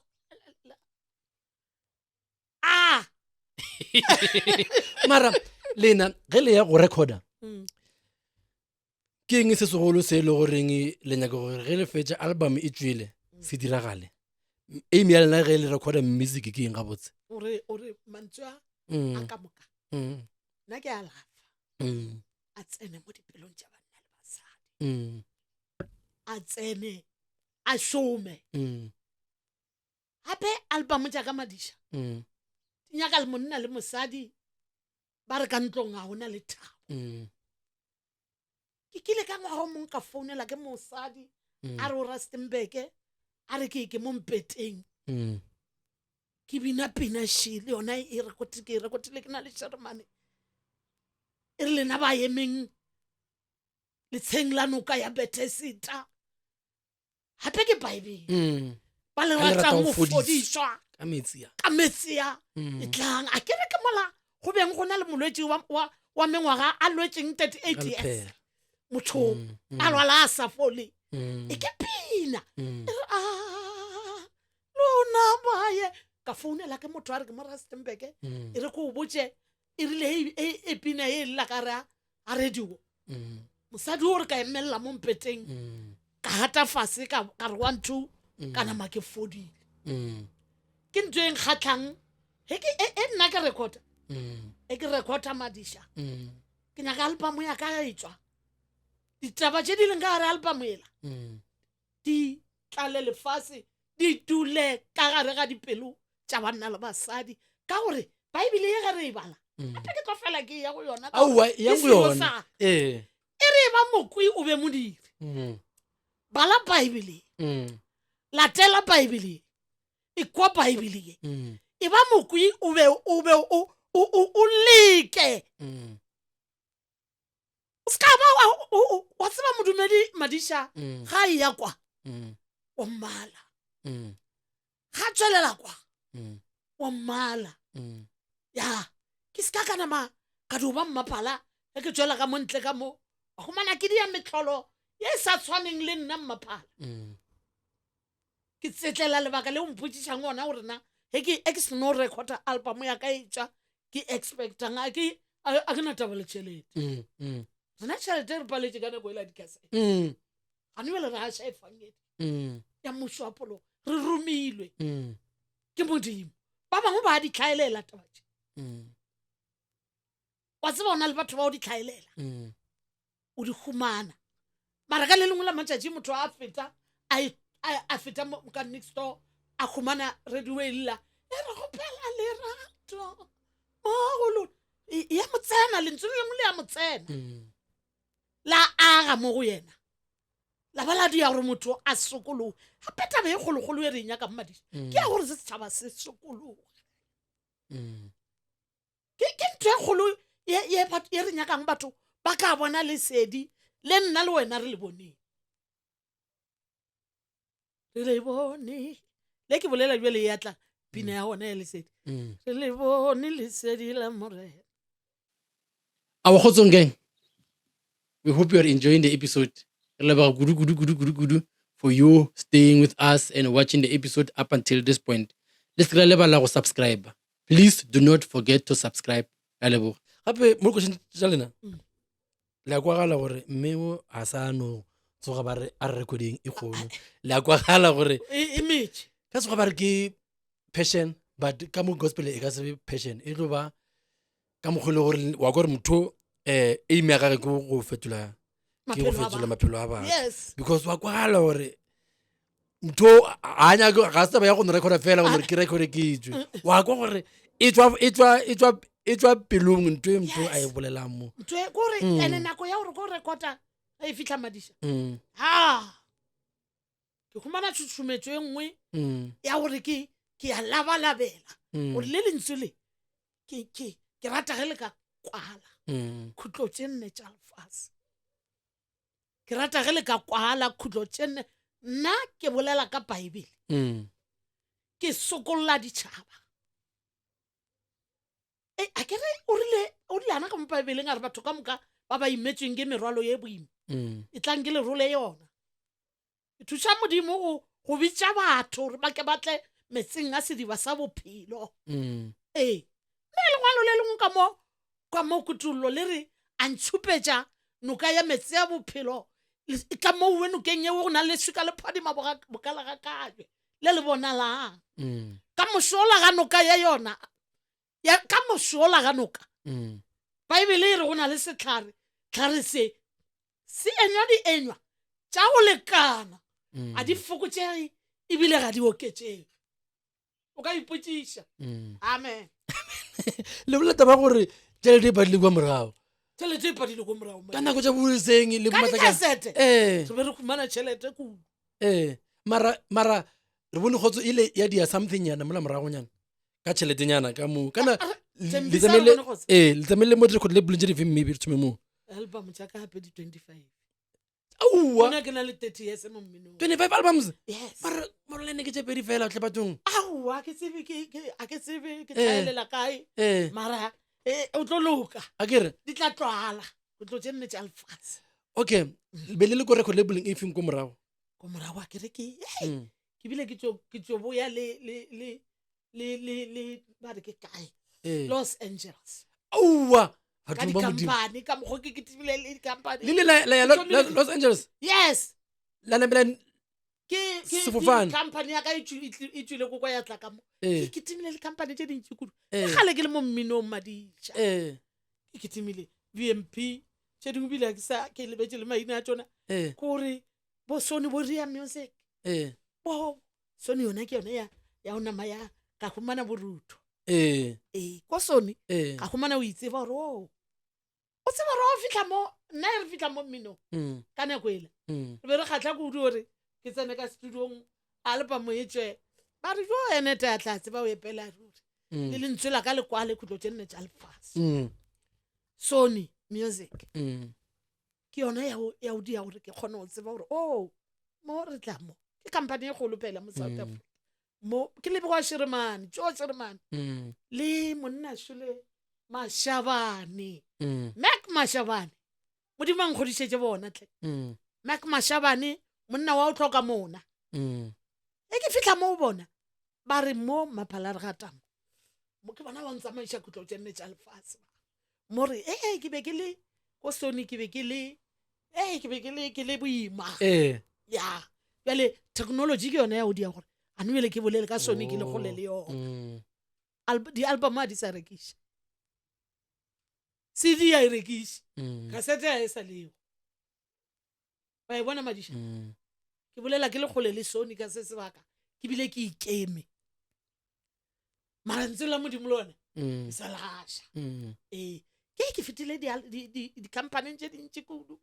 A. Mara lena ge le ya go recorda ke eng se segolo se e le goreng le nyaka gore ge le fetša album e tswele se diragale aim ya lena ge le recorda music ke eng gabotse ore ore mantswe a a ka moka nna ke a lafa a tsene mo dipelong tša banna le basadi a tsene a šome gape album tša ka madiša di nyaka le monna le mosadi ba re ka ntlong ga gona le thabo ke kile ka ngwaga o mongwe ka founela ke mosadi a re o rustenburg a re ke ke mo mpeteng ke bina pina she le yona e rekote ke e rekotile ke na le sheremane e re lena ba emeng letsheng la noka ya bethesita gape ke baebele mm. ba le ratang go fodiswa ka metsi ka metsi a mm. e tlang a ke re ke mola go beng go na le molwetši wa, wa, wa mengwaga a lwetšeng 38 years motho mm, a lwala a sa fole e ke pina e re a lona baye ka founela ke motho a re ke mo rustenburg e re ko o botse e rile e, e pina e lla ka re a radio mm. mosadi o re ka emelela mo mpeteng mm. ka gata fase ka re one two mm. ka nama ke fodile ke ntho e nkgatlhang e, e nna ke recorda e ke recorda madiša ke nyaka album ya ka ya etswa ditaba tše di leng ka gare album ela di tlale lefase di dule ka gare ga dipelo tša banna le basadi ka gore baebele ye ge re e bala mm. gape ke tlo fela ke ya go yona aowa ya go yona ee e re e ba mokwi o be modiri mm. bala baebele mm. latela baebele e kwa baebele ye e ba mokwi o be o be o leke o se ka ba wa tseba modumedi madiša mm. ga e ya kwa mm. wa mmala mm. ga tswelela kwa wa mmala ya ke se ka ka nama ka dio ba mmapala ge ke tswela ka mo ntle ka mo wa humana ke dia metlholo ye e sa tshwaneng le nna mmapala ke tsetlela lebaka le o mpotšišang ona gore na ge ke e ke seno recorda album ya ka e tswa ke expectang a ke a ke na taba le tšhelete mm, mm. rena tšhelete re paletše ka nako e la dikasete mm. gane bjale re gaša efangedi ya mmušo wa polo re romilwe ke modimo ba bangwe ba di tlhaelela taba tše wa tseba o na le batho ba o di tlhaelela o di humana mara ka le lengwe la matšatši motho a feta a feta ka next door a humana radio e lla e re gopela lerato mo go lona ya mo tsena lentswe le lengwe le ya mo tsena mm. la aga mo go yena la ba la dia gore motho a sokologe gape taba e kgolokgolo e re e nyakang madiša mm. ke ya gore se setšhaba se sokologe mm. ke ke ntho e kgolo ye ye ye re nyakang batho ba ka bona lesedi le nna le wena re le boneng re le bone le ke bolela bjale ya tla pina ya gona ya lesedi mm. re le bone lesedi la morena Our Kgotsong gang, we hope you are enjoying the episode. Re leboga kudu kudu kudu kudu kudu for you staying with us and watching the episode up until this point. Le se ke la lebala go subscribe. Please do not forget to subscribe. Ka leboga. Gape mo question tša lena mm. le a kwagala gore mme o a sa no tsoga ba re a re recording e kgolo. Le a kwagala gore e, e metše. Ka tsoga ba re ke passion but ka mo gospel e ka se be passion e tlo ba ka mokgwa e le gore wa gore motho um aim ya gage ke go fetola ke go fetola maphelo a batho because wa kwagala gore motho a nyake ga se taba ya go no recorda fela gore ke recorde ke tswe mm. wa kwa gore e tswa e tswa e tswa e tswa pelong ntho e motho a e bolelang mo ntho e kore mm. ene nako ya gore ko recorda e fitlha madisa mm. ha ke humana tshutshumetso e nngwe ya gore ke ke ya labalabela gore le lentswe le ke ke ke rata ge le ka kwala khutlo tše nne tša lefase ke rata ge le ka kwala khutlo tše nne nna ke bolela ka baebele mm. ke sokolola ditšhaba e a ke re o rile o rile ana ka mo baebeleng a re batho ka moka ba ba imetsweng ke merwalo ye boima mm. e tlang ke lerole yona e thuša modimo go go bitša batho gore ba ke ba tle metseng a sediba sa bophelo mm. ee Mme lengwalo le lengwe ka mo ka mo kutollo le re a ntšhupetša noka ya metsi a bophelo ka mouwe nokeng yeo go na le swika le phadima bokala ga kajwe le le bonalang mm. ka mošola ga noka ya yona ya ka mošola ga noka mm. baebele e re go na le setlhare tlhare se se enywa dienywa tša go lekana mm. a di fokotšege ebile ga di oketšege o ka ipotšiša mm. amen le bolela taba gore tšhelete e padile kwa morago tšhelete e padile kwa morago ka nako tša boreseng le dikasete ee re be re humana tšhelete kudu ee mara mara re bone kgotso ile ya dia something nyana mola moragonyana ka tšheletenyana ka moo kana ee le tsamaile mo record labeleng tše difeng maybe re thome moo album tša ka gape di 25 aowa Nna ke na le 30 years mo mminong 25 albums yes mara morolene ke tše pedi fela tle bathong aowa ke tsebe ke ke- a ke tsebe ke tlhaelela kae ee mara eh, o tlo loka a ke re di tla tlwala o tlo tše nne tša lefatshe okay be le le ko record labeling e feng ko morago ko morago a kere ke hey, ke bile ke tšo ke tšo boya le le le le le le ba re ke kae Ee. los angeles aowa ka bathong ba modimo dikampane ka mokgwa ke ketimile le dikampane le ile la la ya Ke thomile los angeles yes la namela ke ke Sefofane. company ya ka e tšwi- e tli- e tšwile ko kwa ya tla ka mo Ee. ke ketimile le company tše dintši kudu ke Ee. kgale ke le mo mminong madiša ee ke ketimile bmp tše dingwe bile ke sa ke lebetse le maina a tšona ee kore bo sony bo ria music ee bo sony yona ke yone ya ya go nama ya ka humana borutho ee ee ko sony ee ka humana o itseba gore o o tseba gore o fitlha mo nna e re fitlha mo mminong ka nako ela re be re kgatlha kudu gore ke tsene ka studiong album e tswe ba re jo enete ya tla tseba o epela ruri le lentswe la ka le kwale khutlo tše nne tša lefase sony music ke yona ya go ya go dia gore ke kgone go tseba gore o mo re tla mo ke company e kgolo phela mo south africa mo ke leboga shiremane tso shiremane le monna šole mashabane mac mashabane modimo a nkgodišetše bona tle mac mashabane monna wa o tlhoka mona e ke fitlha mo o bona ba re mo maphala re gatamo mo ke bona ba ntsamaiša khutlo tše nne tša lefase mo re ee ke be ke le ko sony ke be ke le ee ke be ke le ke le boima ee ya bjale technology ke yone ya go dia gore a no bjale ke bolele ka sony ke le kgole le yona Mm. Di-album a di sa rekiša cd ya e rekiša Mm. kasete ya e sa leo wa e bona madiša Mm. ke bolela ke le kgole le sony ka se sebaka ke bile ke ikeme mara ntse la modimo le one Mm. ke sa laša Mm. ee ke ke fetile di-companyng tše dintši kudu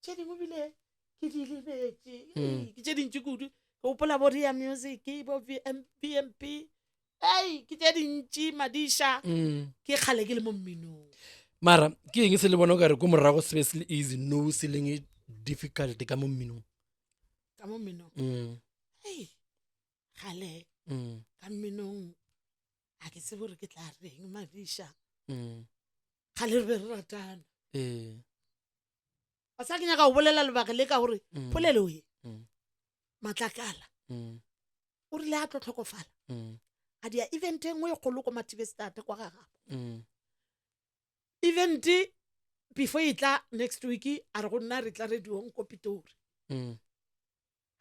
tše dingwe bile ke di lebetše Mm. ke tše dintši kudu ke gopola bo ria music bo vmp ei ke tše dintši madiša Mm. ke kgale ke le mo mminong mara ke eng se le bona o kare ko morago se be se le easy no se leng difficult ka mo mminong ka mo mminong Mm. ei kgale Mm. ka mminong ga ke tsebe gore ke tla reng madiša Mm. kgale re be re ratana ee wa sa ke nyaka go bolela lebaka le ka gore Mm. polelo e Mm. matlakala Mm. o rile a tlo tlhokofala Mm. a dia event e nngwe e kgolo ko mathibestate kwa gagabo Mm. event before e tla next week a re go nna re tla radiong ko pitori Mm.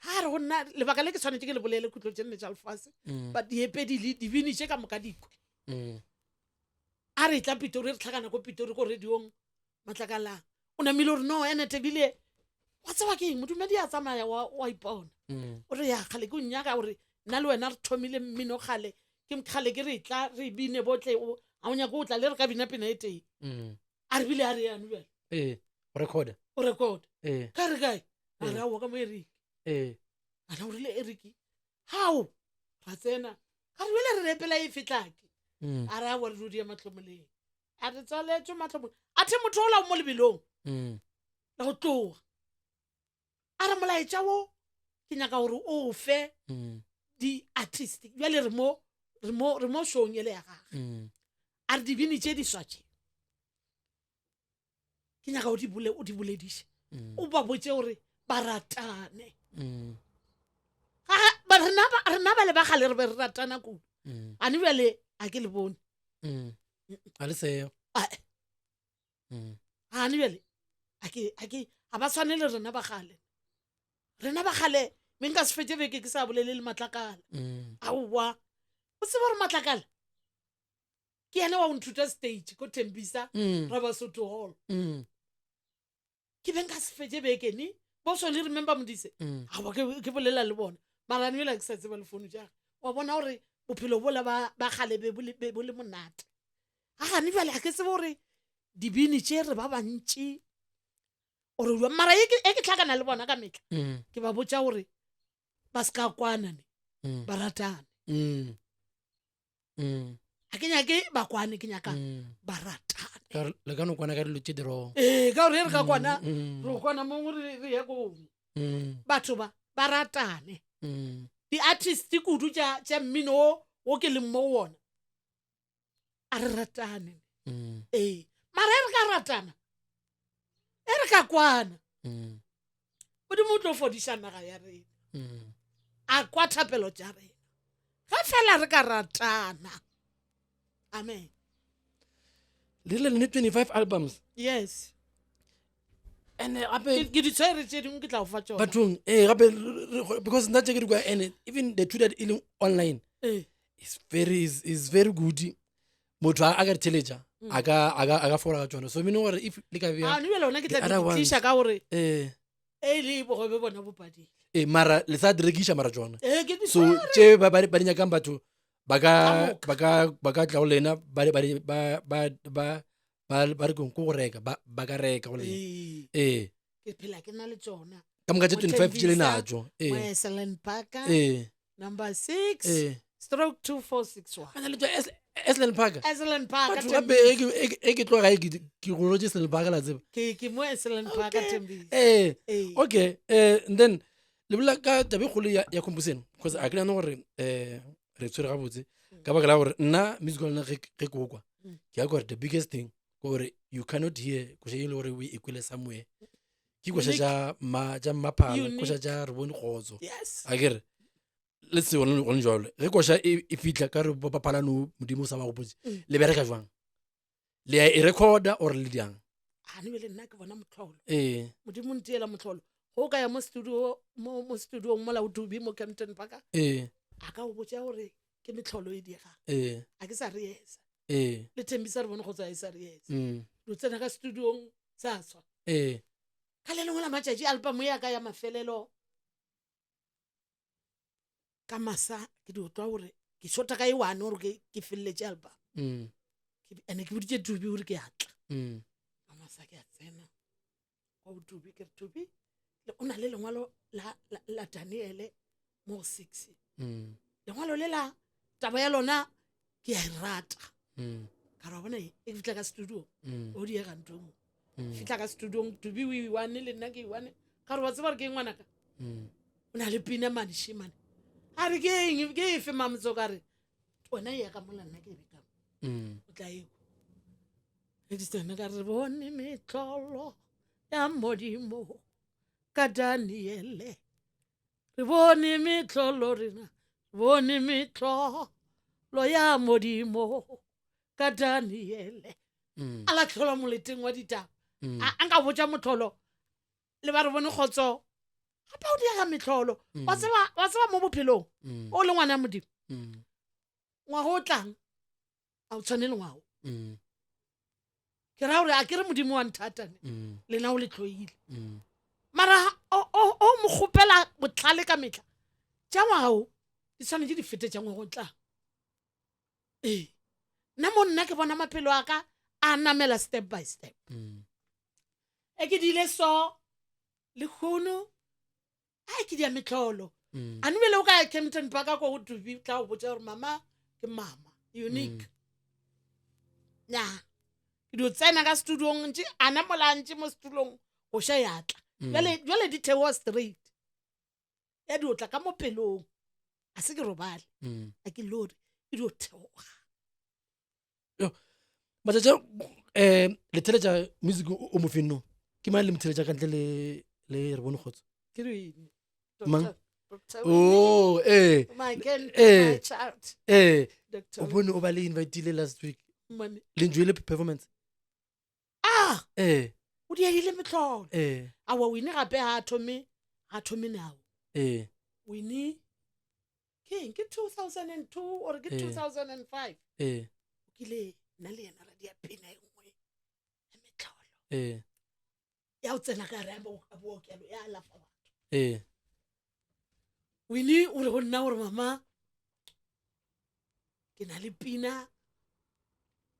ga re go nna lebaka le ke tshwanetse ke le bolele khutlo tše nne tša lefase Mm. but diepedi le dibini tše ka moka dikwe Mm. a re tla pitori re tlhakana ko pitori ko radiong matlakalang o namile gore no ene tebile wa tseba ke eng modumedi a tsamaya wa wa ipona Mm. o re ya kgale ke o nyaka gore nna le wena re thomile mmino kgale ke kgale ke re tla re bine botle o ga o nyake o tla le re ka bina pina e tee Mm. a re bile a re yano bjale ee go recorda o record ee ka re kae a re Ee. aowa ka mo eric ee ana o rile eric gao ra tsena ga re bile re repela e fetlake Mm. a re aowa re rudi ya matlhomoleng a re tswaletswe matlhomoleng a the motho ola o mo lebelong Mm. la go tloga a re molaetša wo ke nyaka gore o fe Mm. di-artist bjale re mo re mo re mo showng ele ya gage Mm. a re dibini tše di swa tše ke nyaka o di bole o di bolediše Mm. o ba botse gore ba ratane Mm. Ga- ba rena ba rena ba le ba gale re be re ratana kudu Mm. ane bjale a ke le bone Mm. A le seo. Ae. Gane bjale a ke a ke ga ba tshwane le rena ba gale rena ba gale me nka se fetse beke ke sa bolele le matlakala aowa o tseba gore matlakala ke yena wa go nthuta stage ko thembisa rabasotho hall ke be nka se fetse beke ne bo sone remember modise aowa ke bolela le bona mara ne bjale ke sa tseba le founu jage wa bona gore bophelo bola ba gale be bo le monate ga gane bjale ga ke tsebe gore dibini tše re ba bantši ore jwa mara e ke e tlhakana le bona ka metlha ke ba botša gore ba se ka kwana ne ba ratane ga ke nyake ba kwane ke nyaka ba ratane Ka gore le ka no kwana ka dilo tše di wrong ee ka gore e re ka kwana re kwana mongwe re ye kong batho ba ba ratane di-artist kudu tša mmino o wo ke leng mo go wona a re ratane ee mara e re ka ratana e re ka kwana modimo o tlo fodiša naga ya rena a kwa thapelo tša rena ge fela re ka ratana amen le rile le ne 25 albums yes and gape ke di tshwere tše dingwe ke tla go fa tsona bathong ee gape because nna tše ke di kwa and even the two that e leng online ee is very is very good motho a ka di theletša a ka a ka a ka fola ka tsona so meaning gore if le ka a bea ne bjale gona ke tla the other di ones. tliša ka gore eh e le bogobe bona bo padile eh mara le sa di rekiša mara tsona ee ke di so tše ba ba di nyakang batho ba ka Ka moka. ba ka tla go lena ba ba ba ba ba ba ba re keng ko go reka ba ba ka reka go lena Ee, ee ke phela ke na le tsona ka moka tše Mo 25 tše le Tembisa, natšo ee mo Esselen Parker ee number 6 ee stroke 2461 ba na le tšwa Esselen Park Esselen Parker batho gape Tembisa. e ke tloga gae ke go rotše Esselen Park la tseba ke mo Esselen Parker Tembisa ee ee okay and then le bolela ka tabe e kgolo ya compuseno because a ke nagane gore um re tshwere gabotse ka baka la gore nna music wa lena ge ke o kwa ke ya gore the biggest thing ke gore you cannot hear koša e le gore o e kwele somewhere ke koša tša mma tša mmaphala koša tša re bone kgotso yes a kere le se gone gone jalo ge koša e e fitlha ka re ba phalano modimo o sa ba gopotse le bereka jwang le ya e recorda or le diang a ne bele nna ke bona motlholo ee modimo ntiela motlholo go ka ya mo studio mo mo studiong mola o dubi mo Kempton Park ee a ka o botša gore ke metlholo e diegang ee a ke sa re esa ee le thembisa re bone go tswa e sa re esa lo tsena ka studiong sa tswa ee ka le lengwe la matšatši album ya ka ya mafelelo ka masa ke di utlwa gore ke shota ka e one gore ke feleletše album ande ke boditše tubi gore ke atla ka masa ke a tsena kwa botubi ke re tubi o na le lengwalo la daniele mo go six lengwalo le la taba ya lona ke a e rata ka re wa bona e ke fitlha ka studio o diega ntho e nngwe fitlha ka studiong tubi o iwane le nna ke iwane ka re wa tseba gore ke eng ngwanaka o na le pina mane shemane a re ke eng ke efe mamotso ka re wena e ya ka mola nna ke e be ka mo o tla ekwa re di tsena ka re bone metlholo ya modimo ka daniele re bone metlholo rena re bone metlholo ya modimo ka daniele a latlhelwa moleteng wa ditaba a nka botša motlholo le ba re bone kgotso gape o diega metlholo wa tseba mo bophelong o le ngwana modimo ngwaga o tlang a o tshwane le ngwago ke ra gore a ke re modimo wa nthatane lena o le tlhoile mara o mo kgopela botlhale ka metlha tša ngwago di tshwanetse di fete tša ngwago o tlang ee nna mo nna ke bona maphelo a ka a namela step by step e ke dile so le kgono a ke dia metlholo a nubele o ka ya Kempton Park ko go dubi tla go botsa gore mama ke mama unique nya ke dio tsena ka studiong ntše ana mola ntše mo setulong go ša ya tla jale jale di theoa straight ya dio tla ka mo pelong a se ke robale a ke lori e dio theoga matšatši um le theletša music o mo feng no ke mang le mo theletša ka ntle le le re bone kgotso ke re Mang? Oh ee my girl, Eh. my child ee Dr. o bone o ba le invitile last week. Mane. Le enjoyile performance? Ah! Ee. O diedile metlholo. Ee. Awa Winnie gape ga a thome ga thome now. Ee. Winnie ke eng ke 2002 or ke Ee. 2005 Ee. o kile nna le yena ra dia pina e nngwe ya metlholo Ee. ya o tsena ka re a bookelo ya alafa batho. Ee. Winnie o re go nna gore mama ke na le pina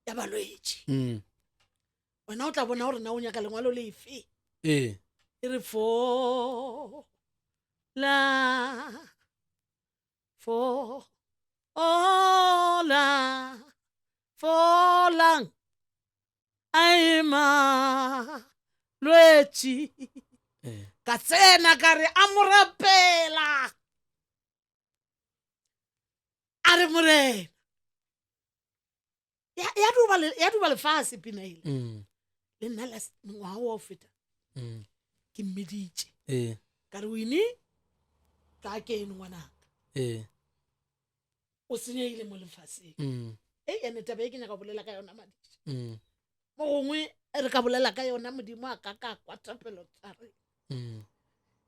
ya balwetši wena o tla bona gore na o nyaka lengwalo lefe Ee. e re fo la fo ola folang a ema lwetši Ee. ka tsena ka re a mo rapela a re morena ya ya duba le- ya duba lefase pina ele le nna last mongwaga wa o feta ke mmeditše Ee. ka re wine tla keno ngwanaka Ee. o senyegile mo lefaseng Ei, ene taba e ke nyaka go bolela ka yona madiša mo gongwe re ka bolela ka yona modimo a ka ka kwa thapelo tsa re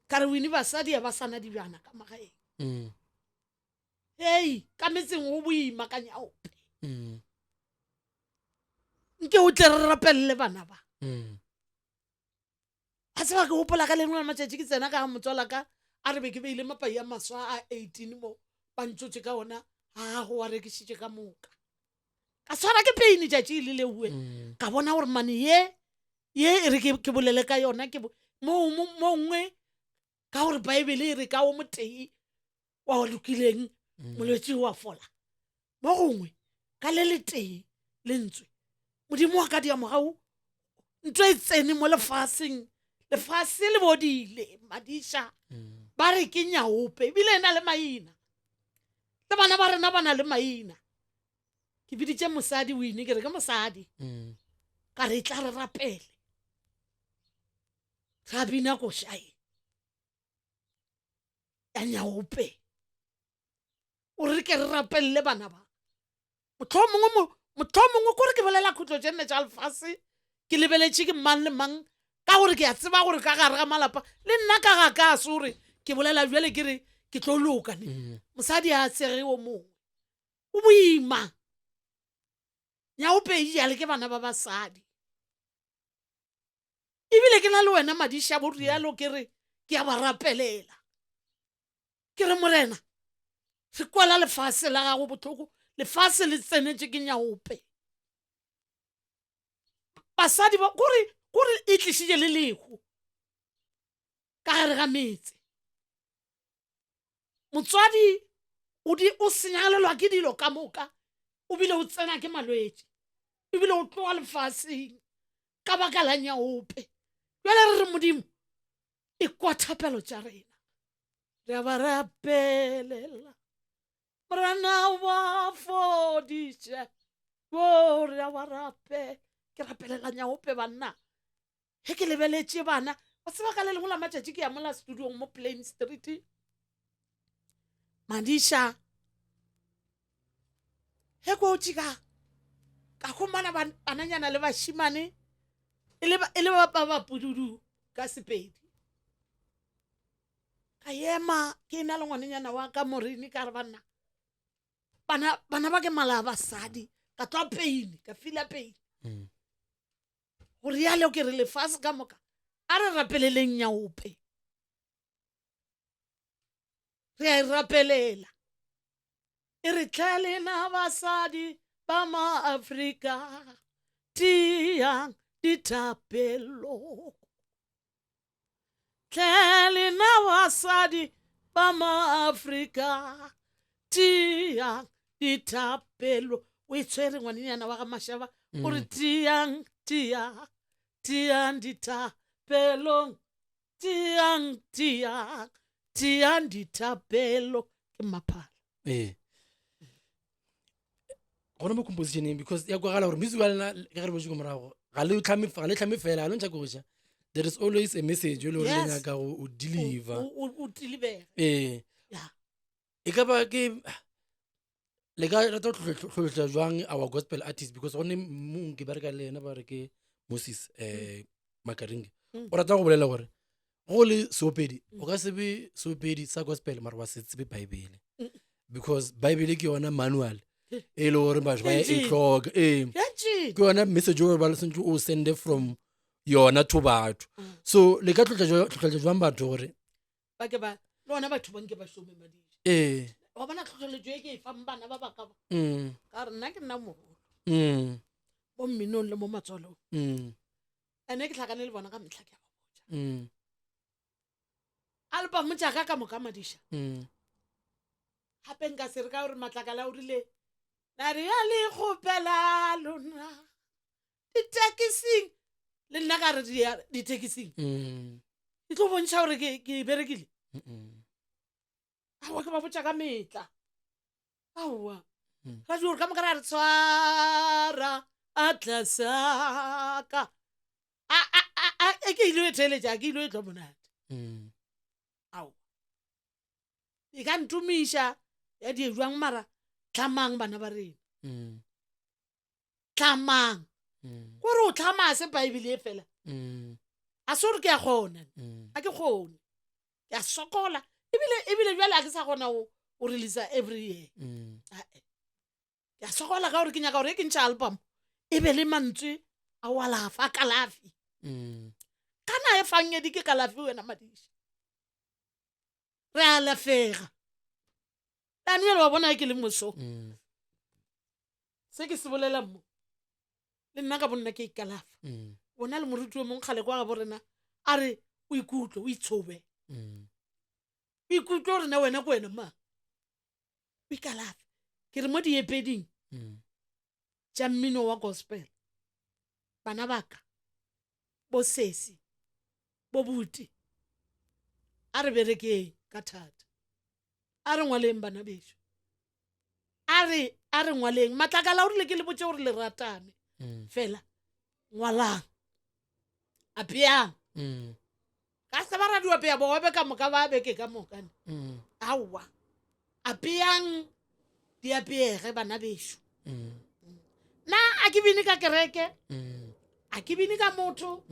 ka re wine basadi ya ba sana dibjana ka magaeng Hei ka metseng go boima ka nyaope nke o tle re rapelele bana ba a tseba ke gopola ka lengwe la matšatši ke tsena ka ga motswala ka a re be ke beile mapai a maswa a 18 mo ba ntsotse ka ona a go wa rekišitše ka moka ka tshwara ke pain tšatši le leue ka bona gore mane ye ye e re ke ke bolele ka yona ke bo- mo mo- mo nngwe ka gore baebele e re ka o motee wa o lokileng molwetši wa fola mo gongwe ka le letee lentswe modimo wa ka diamogau ntho e tsene mo lefaseng lefase le bodile madiša ba re ke nyaope ebile e na le maina le bana ba rena ba na le maina ke biditše mosadi wine ke re ke mosadi ka re e tla re rapele ra bina košae ya nyaope o re ke re rapelele bana ba motlho mongwe motlho mongwe kore ke bolela khutlo tše nne tša lefase ke lebeletše ke mang le mang ka gore ke a tseba gore ka gare ga malapa le nna ka ga ka se gore ke bolela bjale ke re ke tlo loka ne mosadi a tsege o mongwe o boima nyaope jale ke bana ba basadi ebile ke na le wena madiša bo rialo ke re ke a ba rapelela ke re morena re kwela lefase la gago bohloko lefase le tsenetše ke nyaope basadi ba kore kore e tlišitše le lehu ka gare ga metse motswadi o di o senyagalelwa ke dilo ka moka o bile o tsena ke malwetši ebile o tloga lefaseng ka baka la nyaope bjale re re modimo e kwa thapelo tša rena re a ba rapelela morena wa fodiše o re a ba rape ke rapelela nyaope banna ge ke lebeletše bana ba tseba ka le lengwe la matšatši ke ya mola studiong mo plain street madiša ge ko tšika ka humana bananyana le bašimane e le e le ba ba pududu ka sepedi ka ema ke na le ngwanenyana wa ka morini ka re banna bana bana ba ke mala a basadi ka tloa peine ka fila peine go rialo ke re lefase ka moka a re rapeleleng nyaope re a e rapelela e re tlhe lena basadi ba maafrika tiang dithapelo tlhe lena basadi ba maafrika tiang dithapelo o e tshwere ngwanenyana wa ga mašaba o re tiang tiang tiang dithapelong tiang tiang tiang dithapelo ke maphala ee gona mo compositioneng because ya kwagala gore music wa lena ka ge re botse ko morago ga le tlhame ga le tlhame fela ga le ntšha koša there is always a message e le gore le nyaka go o deliver o deliver ee e ka ba ke Le ka rata go tlhotlheletša jwang our gospel artist because go ne mong ke bereka le yena ba re ke Moses um Makaringe. O rata go bolela gore go le seopedi o ka se be seopedi sa gospel mara wa se tsebe Bible because Bible ke yona manual e le gore batho ba e hloka ee ke yona message o ba sentse o sende from yona to batho so le ka tlhotlheletša jwang batho gore ba ke ba le ona batho ba nke ba šome madiša ee wa bona tlhotlheletšo e ke e fang bana ba baka ba ka gore nna ke nna mogolo mo mminong le mo matswalong ene ke tlhakane le bona ka metlha ke a ba botša album tšaka ka moka madiša gape nka se re ka gore matlakala o rile na re ya le kgopela lona ditekising le nna ka re ditekising e tlo bontšha gore ke berekile aowa ke ba botša ka metla aowa ra di gore ka moka ra re tshwara atlasaka e ke ile e theeletša ke ile e tlo monate aowa e ka ntumiša ya die jwang mara tlhamang bana ba rena tlhamang kore o tlhama se baebele e fela a se gore ke a kgona a ke kgone ke a sokola ebile ebile bjale a ke sa kgona go o releasa every year ae ke a sokola ka gore ke nyaka gore e ke ntšha album e be le mantswe a o alafa a kalafi kana e fangedi ke kalafi wena madiša re alafega daniel wa bona ke le moso se ke se bolelang mo le nna ka bonna ke ikalafa bona le moruti o mongwe kgale kwa gabo rena a re o ikutlwe o itshobe o ikutlwe gore na wena ke wena mang o ikalafe ke re mo diepeding tša mmino wa gospel bana baka bo sesi bo buti a re berekeng ka thata a re ngwaleng bana bešo a re a re ngwaleng matlakala o rile ke le botse gore le ratane fela ngwalang apeang ka se ba radio apea bogobe ka moka ba beke ka moka aowa apeang di apeege bana bešo nna a ke bine ka kereke a ke bine ka motho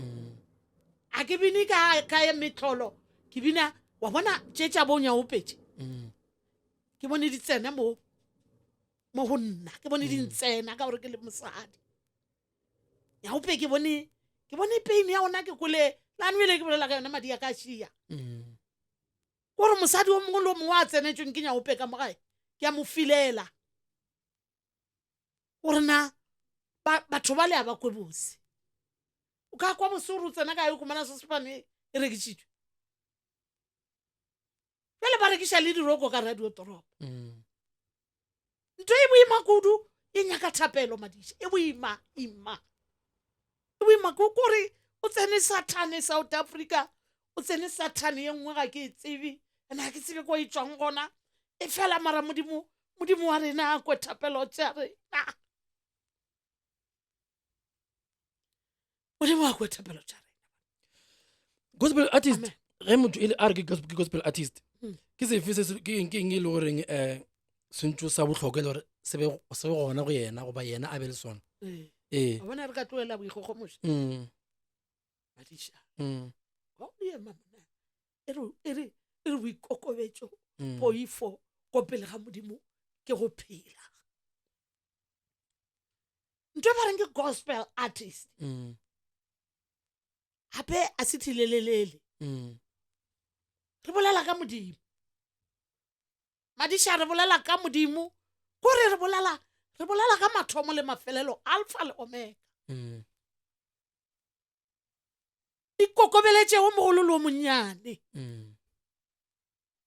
a ke bine ka ka ya metlholo ke bina wa bona tše tša bonyaopetše ke bone di tsena mo mo go nna ke bone di ntsena ka gore ke le mosadi nyaope ke bone ke bone pain ya gona ke kole lano ile ke bolela ka yona madi a ka šia kore mosadi o mongwe le o mongwe a tsenetsweng ke nyaope ka mogae ke a mo filela gore na batho ba le a ba kwe bose o ka kwa bose gore o tsena kae o khumana sosepane e rekišitšwe jale ba rekiša le diroko ka radio toropo ntho e boima kudu e nyaka thapelo madiša e boima ima e boima ko kore o tsene sathane south africa o tsene sathane ye nngwe ga ke e tsebe ene ga ke tsebe ko e tswang gona e fela mara modimo modimo wa rena a kwe thapelo tša rena modimo a kwe thapelo tša rena gospel artist ge motho e le a re ke gospel artist ke sefe se ke eng ke eng e le goreng um sentso sa bohlokwa e le gore se be gona go yena goba yena a be le sona ee bona re ka tlohela boikgogomošo madiša wa o ema mona e re e re e re boikokobetšo poifo ko pele ga modimo ke go phela ntho e ba reng ke gospel artist gape a se thilelelele re bolela ka modimo madiša re bolela ka modimo kore re bolela re bolela ka mathomo le mafelelo alpha le omega ikokobeletšego mogolo le o monnyane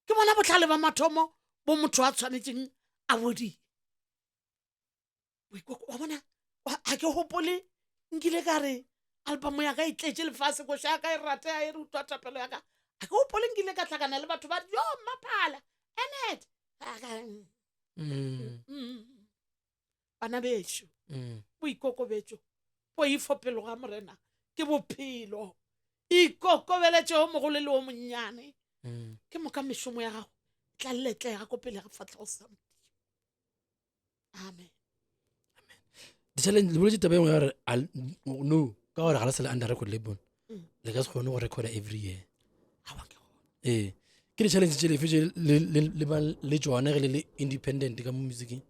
ke bona botlhale ba mathomo bo motho a tshwanetseng a bodile wa bona ga ke gopole nkile ka re album ya ka e tletše lefase koša ya ka e ratea e re utlwa thapelo ya ka ga ke gopole nkile ka tlhakana le batho ba re yo mmaphala enet bana bešo boikokobetšo poifo pelo ga morena ke bophelo ikokobeletšego mogolo le o monnyane ke moka mešomo ya gago tla letlega ko pele ga fatlhego sa modimo. Amen. Di-challenge le boletse taba e nngwe ya gore no ka gore ga le sa le under record label Mm. le ka se kgone go recorda every year. Aowa, ke gona. Ee, ke di-challenge tše lefe tše le bang le tšone ge le le independent ka mo musicing?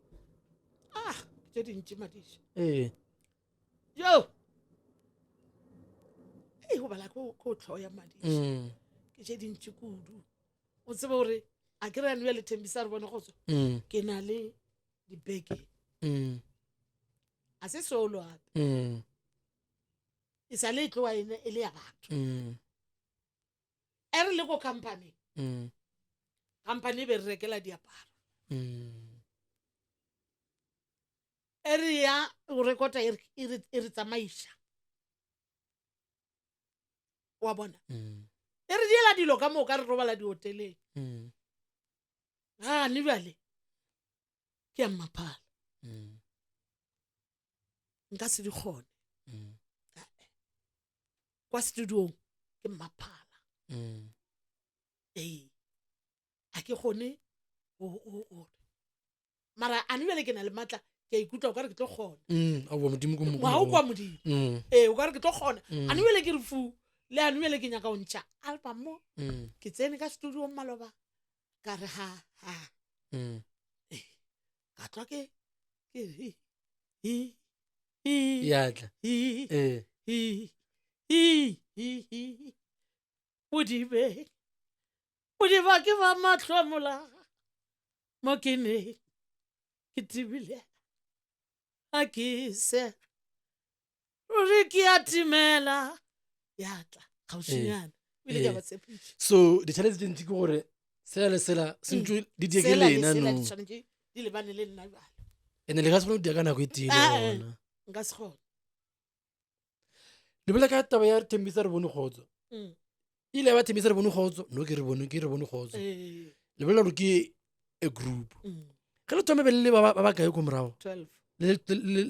Ah, tše dintši madiša. Ee. Yo. Ei, go bala ko ko tlhoya madiša. Ke tše dintši kudu. O tsebe gore a ke re ano ya le thembisa re bone go tswa. Ke na le dibeke. A se solo gape. E sa le e tloa e e le ya batho. E re le ko company. Company e be re rekela diaparo. E re ya go rekota e re tsamaiša. Wa bona? E re diela dilo ka moka re robala dihoteleng. Gane bjale ke ya mmaphala. Nka se di kgone. Kwa studiong ke mmaphala. Ee. A ke kgone go mara a ne bjale ke na le matla ke a ikutlwa o ka re ke tlo kgona. Aowa, Modimo ke Ngwaga o kwa Modimo. Ee, o ka re ke tlo kgona. A ne bjale ke re fu le a ne bjale ke nyaka go ntšha album mo. Ke tsene ka studio maloba ka re ha ha. Ee, ka tlwa ke ke hi hi hi Ya tla. hi Ee. hi hi hi hi. Bodibe. Bodiba ke ba mahlomola. Mo ke ne ke tibile. A ke se. Ruri ke a timela. Ya tla kgauswinyana. O ile ka ba tshepiša. So di-challenge tše ntši ke gore sela le sela se ntse di die ke Sela le lena sela no. di tshwanetse di lebane le nna bjalo. Ene le ka se kgone go dia ka nako e tee le Ah, eh. gona. Nka se kgone. Le bolela ka taba ya Thembisa re bone kgotso. Ile ya ba Thembisa re bone kgotso, no ke re bone, ke re bone kgotso. Ee. Le bolela gore ke a group. Ge le thoma be le le ba ba kae ko morago? 12. Le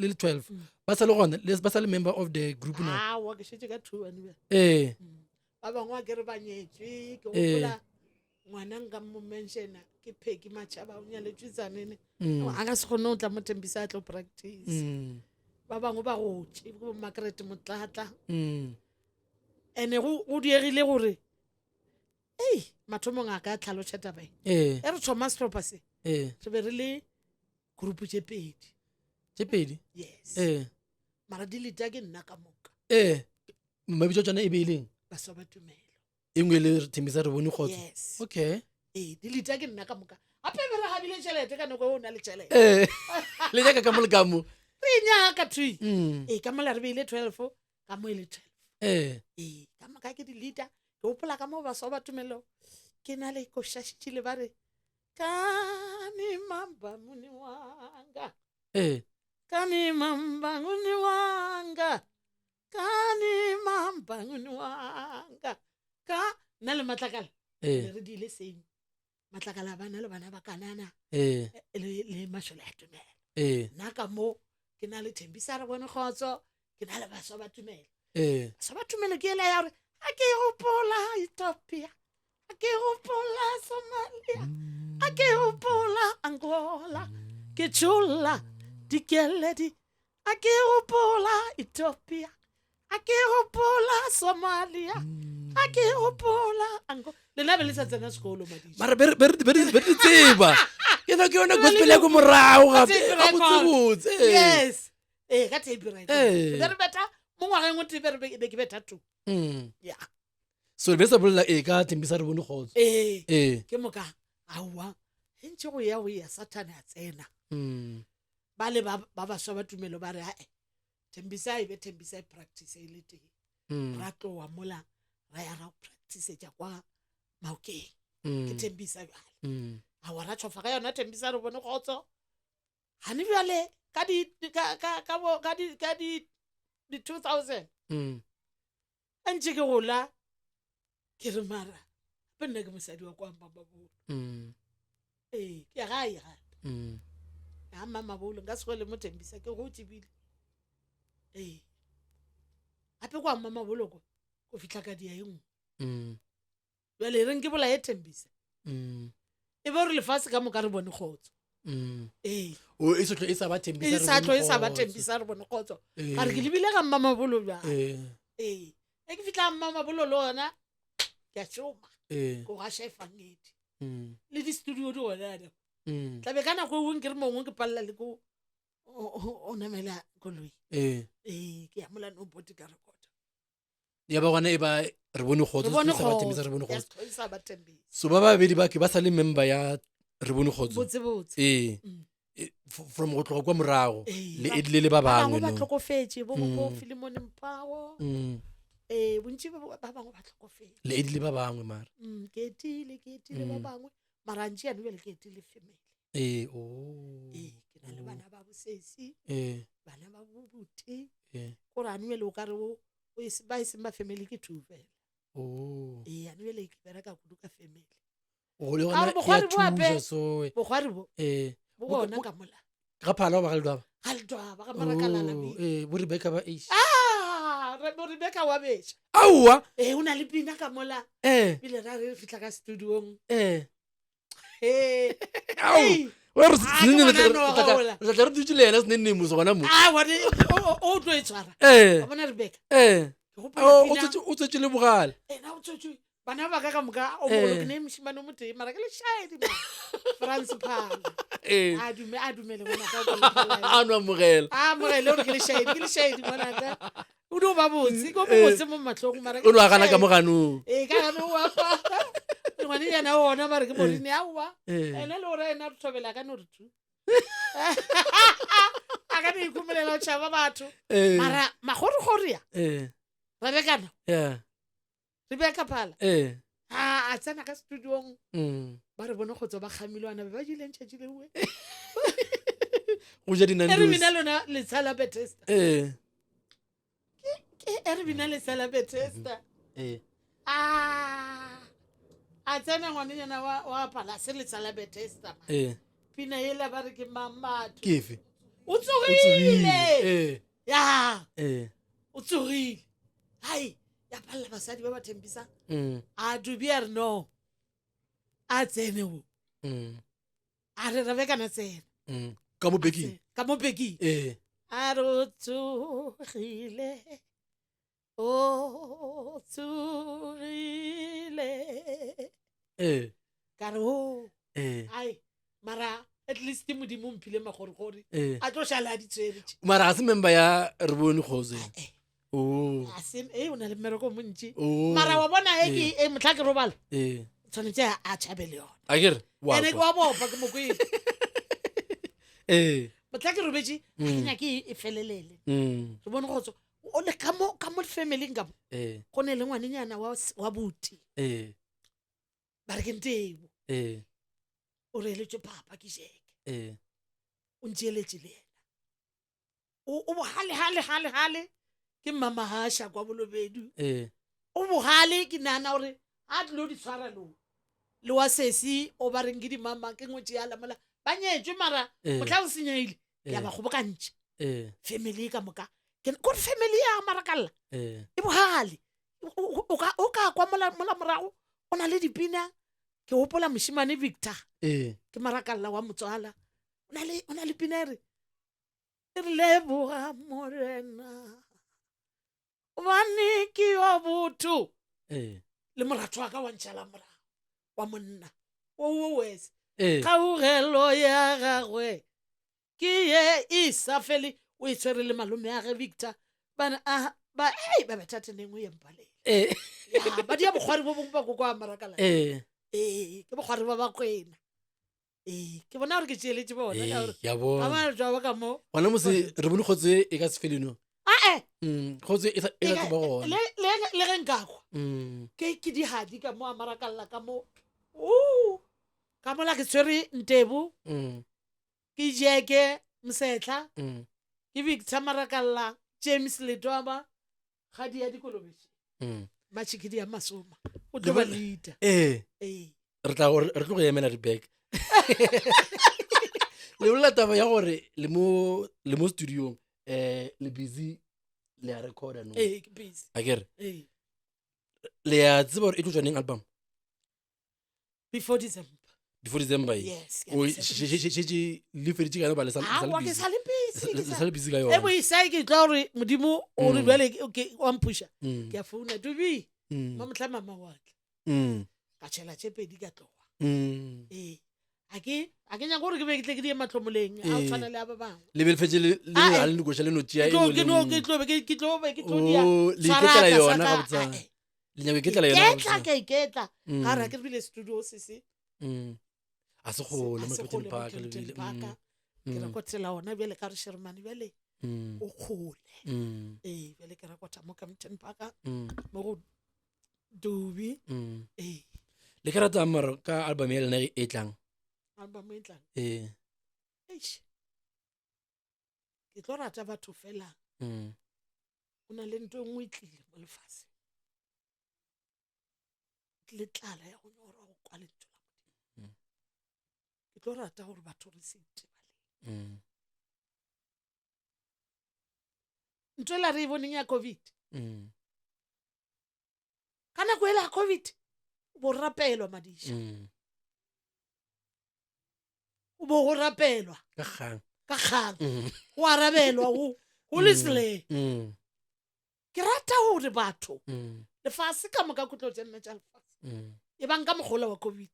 le 12. Ba sa le gona, le ba sa le member of the group now. Aowa, ke šetše ka 2 ane bjale. Ee. Ba bangwe a ke re ba nyetswe, ke Ee. gopola ngwana nka mo mentiona ke Pheki Matšhaba o nyaletšwe Tzaneen. A ka se kgone go tla mo Thembisa a tlo practice. Ba bangwe ba gotše, bo Margaret Motlatla. Ene go diegile gore ei mathomong a ka tlhaloša taba e. Ee. E re thoma sehlopha se. Ee. Re be re le group tše pedi. Tše pedi? Yes. Ee. Mara di leta ke nna ka moka. Ee. Mabitso a tšona e be e leng? Baswa ba tumelo. E nngwe le Thembisa re bone kgotso. Yes. Okay. Ee, di leta ke nna ka moka. Gape be re habile tšhelete ka nako e o na le tšhelete. Ee. Le nyaka ka mo le ka mo. Re e nyaka thwi. Ee, ka mola re beile 12, ka mo e le 12. Ee. Ee, ka moka ke di leader. Ke gopola ka mo baswa ba tumelo ke na le košašitšile ba re kani mamba muni wanga. Ee. Kani mamba muni wanga. Kani mamba muni wanga. Ka nna le Matlakala. Ee. Re diile seng. Matlakala bana le bana ba kanana. Ee. Le mašole a tumelo. Ee. Nna ka mo ke na le Thembisa re bone kgotso, ke na le baswa ba tumelo. Ee. Baswa ba tumelo ke ela ya gore a ke gopola Ethiopia, a ke gopola Somalia, a ke gopola Angola, ke tšholla dikeledi, a ke gopola Ethiopia, a ke gopola Somalia, a ke gopola Angola. Lena be le sa tsena sekolo, Madiša. Mara be re tseba. Ke no ke yona gospel ya ko morago gape. Tape Ga record. botsebotse, ee. Yes. Ee, ka tape record. Ee. Be re betha mo ngwageng o tee be re be ke betha 2. Yeah. So be sa bolela e ka Thembisa re bone kgotso. Ee. Ee. Ke moka aowa ge ntše go ya go ya Sathane a tsena. Ba le ba baswa ba tumelo ba re ae Thembisa e be Thembisa e practice e le teng. Ra tloa mola ra ya ra practice-etša kwa Maokeng. Ke Thembisa bjale. Aowa ra tšhofa ka yona Thembisa re bone kgotso. Gane bjale ka di ka ka ka bo ka di ka di di 2000. A ntše ke gola ke re mara gape nna ke mosadi wa kwa Mmamabolo. Ee, ke ya gae gape. Ya Mmamabolo nka se gole mo Thembisa ke go tsebile. Ee. Gape kwa Mmamabolo kwa go fihla ka dia e nngwe. Bjale e reng ke bolaye Thembisa. E be gore lefase ka moka re bone kgotso. Mm. Ee. O e sotlo e sa ba thembisa e sa tlo e sa ba thembisa re bone kgotso ga re ke lebile ga mmamabolo bjang ee ee e ke fitlha mmamabolo le ona ke a šoma ee ko gaša efangedi Mm. le di-studio di gona ane Mm. tlabe ka nako engwe ke re mongwe ke palela le ko o namela koloi ee ee ke ya mola nobody ka recorda ya ba gona e ba re bone kgotso re bone sa ba thembisa re bone kgotso kgotso sa ba thembisa so ba babedi ba ke ba sa le member ya re bone kgotso botse botse ee Mm. E, from go tloga kwa morago Ee, le ba- edile le ba ba bangwe bangwe ba no tlhokofetše bo bo Mm. Philemon Mpago Mm. ee bontši ba ba bangwe ba tlhokofetše le edile ba bangwe mara Mm, ke etile ke etile ba Mm. bangwe mara ntši yane bjale ke etile family ee o ee ke na le Oh. bana ba bosesi ee bana ba bobuti ee gore ane bjale o ka re o o e ba e seng ba family ke two fela o ee ane bjale ke bereka kudu ka family o le Ka gona gore ya bokgwari bo ape- thuša so bokgwari bo ee bo Bo- gona bo- ka mola ga phala ba ga ledwaba ga ledwaba ga marakalala Oh, ee bo rebecca ba eish ah bo rebecca wa betša aowa ee o na le pina ka mola ee ebile ra re fitlha ka studiong ee ee ao Ei, wa re Ah, ke senene ngwana re noga tla- ola. re tla re dutse le ena senenne mose gona mo ah bone o tlo e tshwara ee wa bona rebecca ee ke gopola Ao, o pina tswetše- o tswetše le bogale ena o tswetšwe bana ba ka ka moka o Eh. mogolo ke ne mošimane o motee mara ke lešaedi ma france phala ee a dume a dumele ngwanaka o ke le a no amogela a amogele gore ke lešaedi ke lešaedi ngwanaka o di o ba botse ke o Eh. botse mo matlhong mara ke o no a gana ka lešaedi. moganong ee ka gane o apa ngwane yana ona ba re ke morine aowa ee ena le gore ena re thobela ka no re tu a ka no ikumolela o tšhaba batho ee mara magorigori ya ee rebekana yeah rebeka phala ee a a tsena ka studiong Mm. ba re bone kgotsa ba kgamilwana be ba jileng tšatši leue go ja e re dinandos bina lona letsha la bethesda ee Ke e re bina letsha la bethesda ee a a tsena ngwanenyana wa wa phala se letsha la bethesda man. ee pina ela ba re ke mang batho ke efe o O tsogile. tsogile ee ya ee o tsogile hai ya palela basadi ba ba thembisang Mm, a dubi a re no a tsene o a re rebekana tsena mm. ka mo baking ka mo baking ee a re o tsogile o tsogile ee ka re o ee ai mara at least modimo o mphile magorigori ee a tlo šala a di tshwere tše. mara ga se member ya re bone kgotso Eh, o a se e o na le mmereko o montši o mara wa bona e ke e motlha ke robala ee tshwanetse a a tšhabe le yone a kere wa ene ke kwa. wa bopa ke mokwele ee motlha ke robetse ga ke Mm. nyake e felelele Mm, re bone go tswa o le ka mo ka mo familing ka mo ee go ne le ngwanenyana wa s- wa buti ee ba re ke ntebo ee o reeletswe papa ke jeke ee o ntšeeletše le yena o o bogale gale gale gale ke mmamagasha kwa bolobedu ee o bogale ke nagana gore a tlilo di tshwara leo le wa sesi o ba reng ke dimama ke ngwetše ya lamola ba nyetswe mara Ee. motlha o senyegile ke a Ee. ba kgobokantšha ee family ka moka Ke- kore family ya marakalla ee e bogale O- o o ka o ka kwa mola mola morago o na le dipina ke gopola mošimane victor ee ke marakalla wa motswala o na le o na le pina e re e re leboga morena gobane ke yo botho ee le moratho wa ka wa ntšhala morago wa monna o o wese ee kgaugelo ya gagwe ke ye e sa fele o e tshwere le malome a ge victor bana a ba ei ba bethatheneng o ye mpalele ee Ya, ba dia bokgwari bo bongwe ba koko a marakala ee ee ke bokgwari ba bakwena ee ke bona gore ke tšeeletše bona ka ee gore ke a ba bona ba ba ka mo gona mose re bone kgotso e ka se fele no ae Kgotso e sa e sa tlo ba gona le ge nkakwa Mm, ke ke dihadi ka mo a marakalla ka mo o ka mola ke tshwere ntebo ke jeke mosetlha ke victor marakalla james letwaba ga di ya dikolobetše matšhikidi ya masoma o tlo ba leader ee ee re tla gore re tlo go emela rebecca le bolela taba ya gore le mo le mo studiong um le busy le a recorda no ee ke busy a kere ee le a tseba gore e tlo tswa neng album before december Before December e. Yes, ke a O le tshepediša. šetše le feditše ka yona ba le sa le Aowa, ke busy. sa le busy, Le ke sa le busy ka e yona. boisa ke tla gore modimo o re bjale ke wa mphuša ke a founa dubi mamotlha mama wa tla ka tšhela tše pedi ka tloga ee a ke a ke nyaka gore ke be ke tle ke die matlhomoleng a o Ee. tshwana le a ba bangwe Le be le fetše le le Ah, ga eh. le no koša le no tšea Ke e tlo- nngwe ke le no- nngwe. ke tlo be ke ke tlo be ke tlo dia Oh, le tshwara iketlela atla sa yona ka, gabotse. ah, eh. Le nyaka iketlela yona Iketla gabotse. ka iketla ga re ke re bile studio se se A se kgole a mo se Kempton kgole mo Park le Kempton bile. Park. Ke rekotela ona bjale ka re Sherman bjale o kgole ee bjale ke rekota mo Kempton Park mo go Dubi ee Le ka rata mara ka album ya lena e tlang. album e tlang Ee. eish ke tlo rata batho fela o na le ntho e nngwe e tlile mo lefaseng tlile tlala ya go nyorwa go kwa lentšu la modimo ke tlo rata gore batho re se itebaleng ntho ela re e boneng ya covid ka nako ela ya covid bo rapelwa madiša o bo go rapelwa Ka kgang. ka kgang go arabelwa go go le seleng ke rata gore batho lefase ka moka kutlo tša nna tša lefase e bang ka mogola wa covid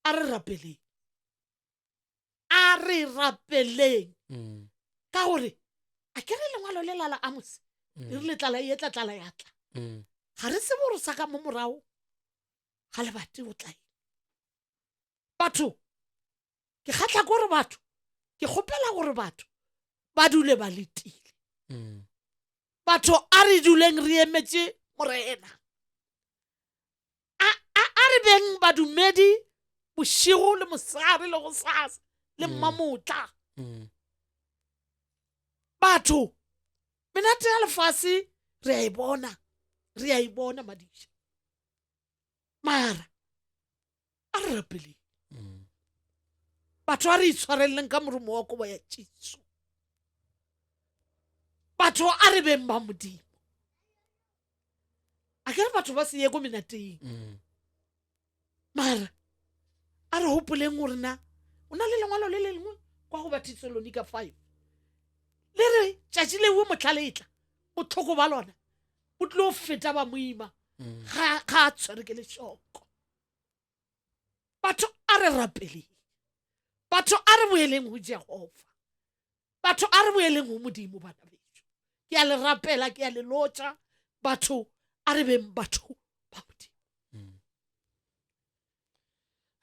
a re rapeleng a re rapeleng ka gore a ke re lengwalo le lala amos le rile tlala e etla tlala ya tla ga re tsebe gore sa ka mo morago ga lebati go tla eng batho ke kgatlha ke gore batho ke kgopela gore batho ba dule ba letile batho a re duleng re emetše morena a a a re beng badumedi bošego le mosegare le gosasa le mmamotla batho menate ya lefase re a e bona re a e bona madiša mara a re rapeleng batho a re itshwareleleng ka moromo wa kobo ya jesu batho a re beng ba modimo a ke re batho ba se ye ko menateng mara a re gopoleng gore na o na le lengwalo le le lengwe kwa go bathesalonika 5 le re tšatši lewe motlha le tla botlhoko ba lona bo tlo feta ba moima ga ga a tshwere ke lešoko batho a re rapeleng batho a re boeleng go jehofa batho a re boeleng go modimo bana bešo ke a le rapela ke a le lotša batho a re beng batho ba modimo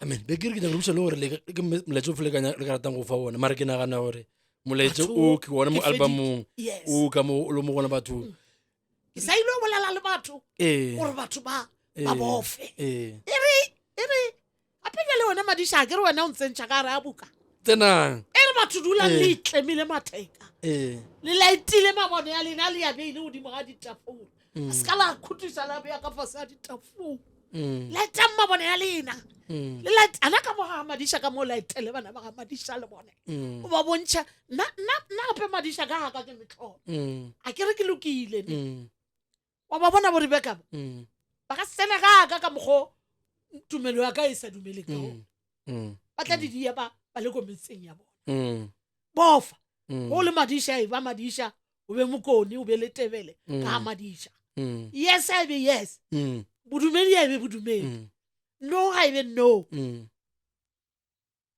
amen be ke re ke nyaka go botša le gore le- ke molaetša o fe le ka nya- le ka ratang go fa ona mara ke nagana gore molaetša Batho, o ke ona mo ke feditše. albumong yes o ka mo o le mo gona batho ke sa ile go bolela le batho ee gore batho ba ee, ba bofe ee e re e re gape bjale wena madiša ke re wena o ntsentšha ka gare a buka tsenang e re batho dulang Ee. le itlemile matheka ee le laetile mabone ya lena le ya beile godimo ga ditafole a se ka la khutisa la beya ka fase ga ditafole laetang mabone ya lena le laet ana ka mo ga madiša ka mo laetele bana ba ga madiša le bone o ba bontšha nna nna nna gape madiša ka gaka ke metlholo a ke re ke lokile ne wa ba bona bo rebeka ba ba ka sene ga ka ka mokgo tumelo ya ka e sa dumeleng ka gona ba tla di dia ba ba le ko metseng ya bona bofa go le madiša e ba madiša o be mokone o be le tebele ka madiša yes a e be yes bodumedi a e be bodumedi no ga e be no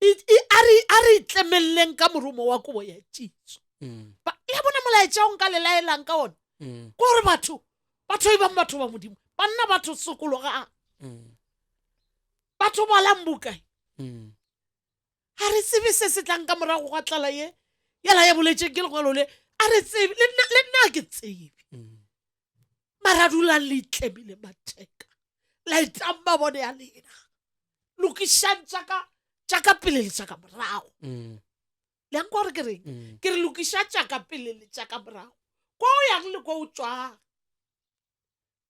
a re a re itlemeleleng ka morumo wa kobo ya jesu ya bona molaetša o nka le laelang ka ona ke gore batho batho e bang batho ba modimo banna batho sokologang batho balang bokae ga re tsebe se se tlang ka morago ga tlala ye yela ya boletseng ke lengwalo le a re tsebe le nna le nna ke tsebe mara dulang le itlemile matheka laetang mabone ya lena lokišang tša ka pele le tša ka morago le yang kwa gore ke reng ke re lokiša tša ka pele le tša ka morago ko o yang le ko o tšwang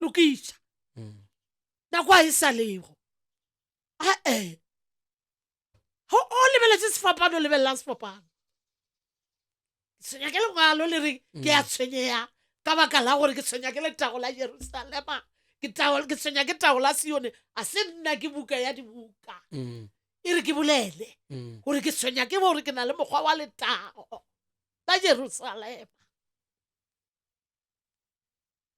lokiša nako a e sa lego ae go o lebeletse sefapano lebelelang sefapano tshwenya ke lengwalo le re ke a tshwenyega ka baka la gore ke tshwenya ke letago la jerusalema ke tshwenya ke tago la sione a se nna ke buka ya dibuka. E re ke bolele Mm. gore ke tshwenya ke gore ke na le mokgwa wa letago la Jerusalema.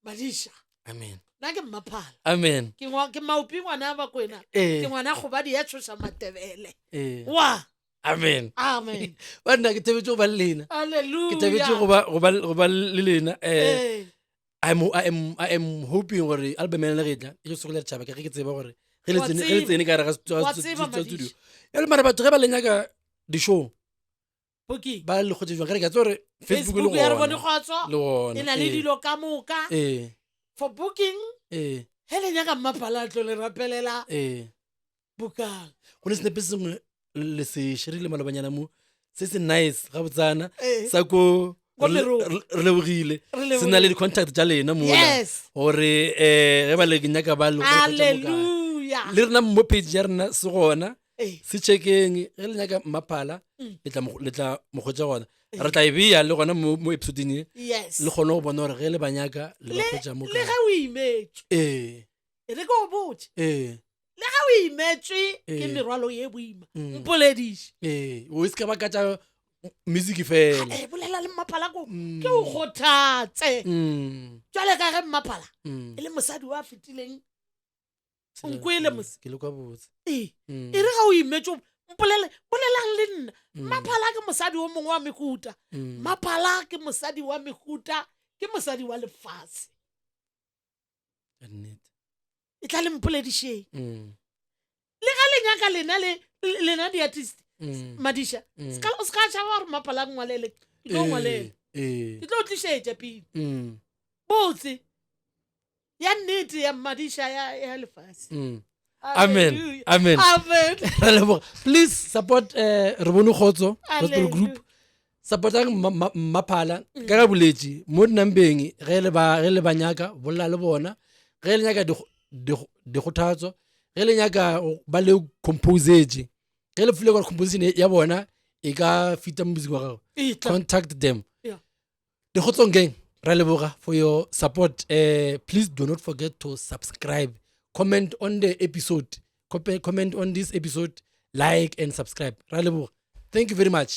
Madiša. Amen. Nna ke Mmaphala. Amen. Ke ngwa ke maopi ngwana wa Bakwena. Ee. Ke ngwana kgobadi ya tshoša Matebele. Ee. Wa. Amen. Amen. Banna ke thabetše go ba le lena. Hallelujah. Ke thabetše go ba go ba go ba le lena. Eh Ee. I'm hoping gore album ya lena ge e tla e tlo sokola ditšhaba ka ge ke tseba gore ge le Wa tsene ge le tseba. tsene ka gare ga Wa tseba, studio. Madiša. Ya le mara batho ge ba le nyaka di-show Booking. ba le kgotse jwang? Ge re ka tseba gore Facebook le Facebook ya re bone gona. kgotso. Le gona. E na le Ee. dilo ka moka. Ee. For booking Ee. he le nyaka Mmaphala a tlo le rapelela Ee. bokang. Go ne senepe se sengwe le se shirile malobanyana mo se se nice gabotsana Ee. sa ko Ko re Merogo. re lebogile Re lebogile. se na le di-contact tša lena mola Yes. gore um ge ba le nyaka ba le go hwetša mo kae. Hallelujah. Le rena mo page ya rena se gona Ee. se checkeng ge le nyaka Mmaphala le tla mo- le tla mo hwetša gona re tla e beya le gona mo mo episodeng ye Yes. le kgone go bona gore ge le ba nyaka le ba Le hwetša mo le kae ge o imetšwe. ee E re ke go botše. ee Le ge o imetšwe ke Ee. merwalo ye boima. Mm. Mpolediše. Ee o se ka ba ka tša music fela Eh, bolela le Mmaphala ko Mm. ke o kgothatse. Mm. Jwale ka ge Mmaphala Mm. e le mosadi wa fetileng Sela- nkwele mos. Ke le kwa botse. Ee. Mm. E re ga o imetšwe mpolele bolelang le nna. Mm. Mmaphala ke mosadi o mongwe wa mehuta. Mm. Mmaphala ke mosadi wa mehuta, ke mosadi wa lefase. Ka nnete. E tla le mpoledišeng. Mm. Le ga le nyaka lena le lena di-artist Mm. Madiša. Mm. Se ka o se ka tšhaba gore Mmaphala a ngwalele. Ke tlo Ee, ngwalela. ee. Ke tlo tlišetša pina. Mm. Botse. Ya nnete ya Madiša ya ya lefase. Amen. Hallelujah. Amen. Amen. Ra leboga. Please support Re Bone Kgotso Gospel Group. Hallelujah. Supportang Mmaphala ka ga boletše mo dinambeng ge le ba ge le ba nyaka bolla le bona ge le nyaka dikgothatso ge le nyaka ba le composetse ge le file gore composition ya bona e ka fita music wa gago E tla. contact them. Yeah. Dikgotsong gang, ra leboga for your support. Please do not forget to subscribe, comment on the episode, comment on this episode, like and subscribe. Ra leboga. Thank you very much.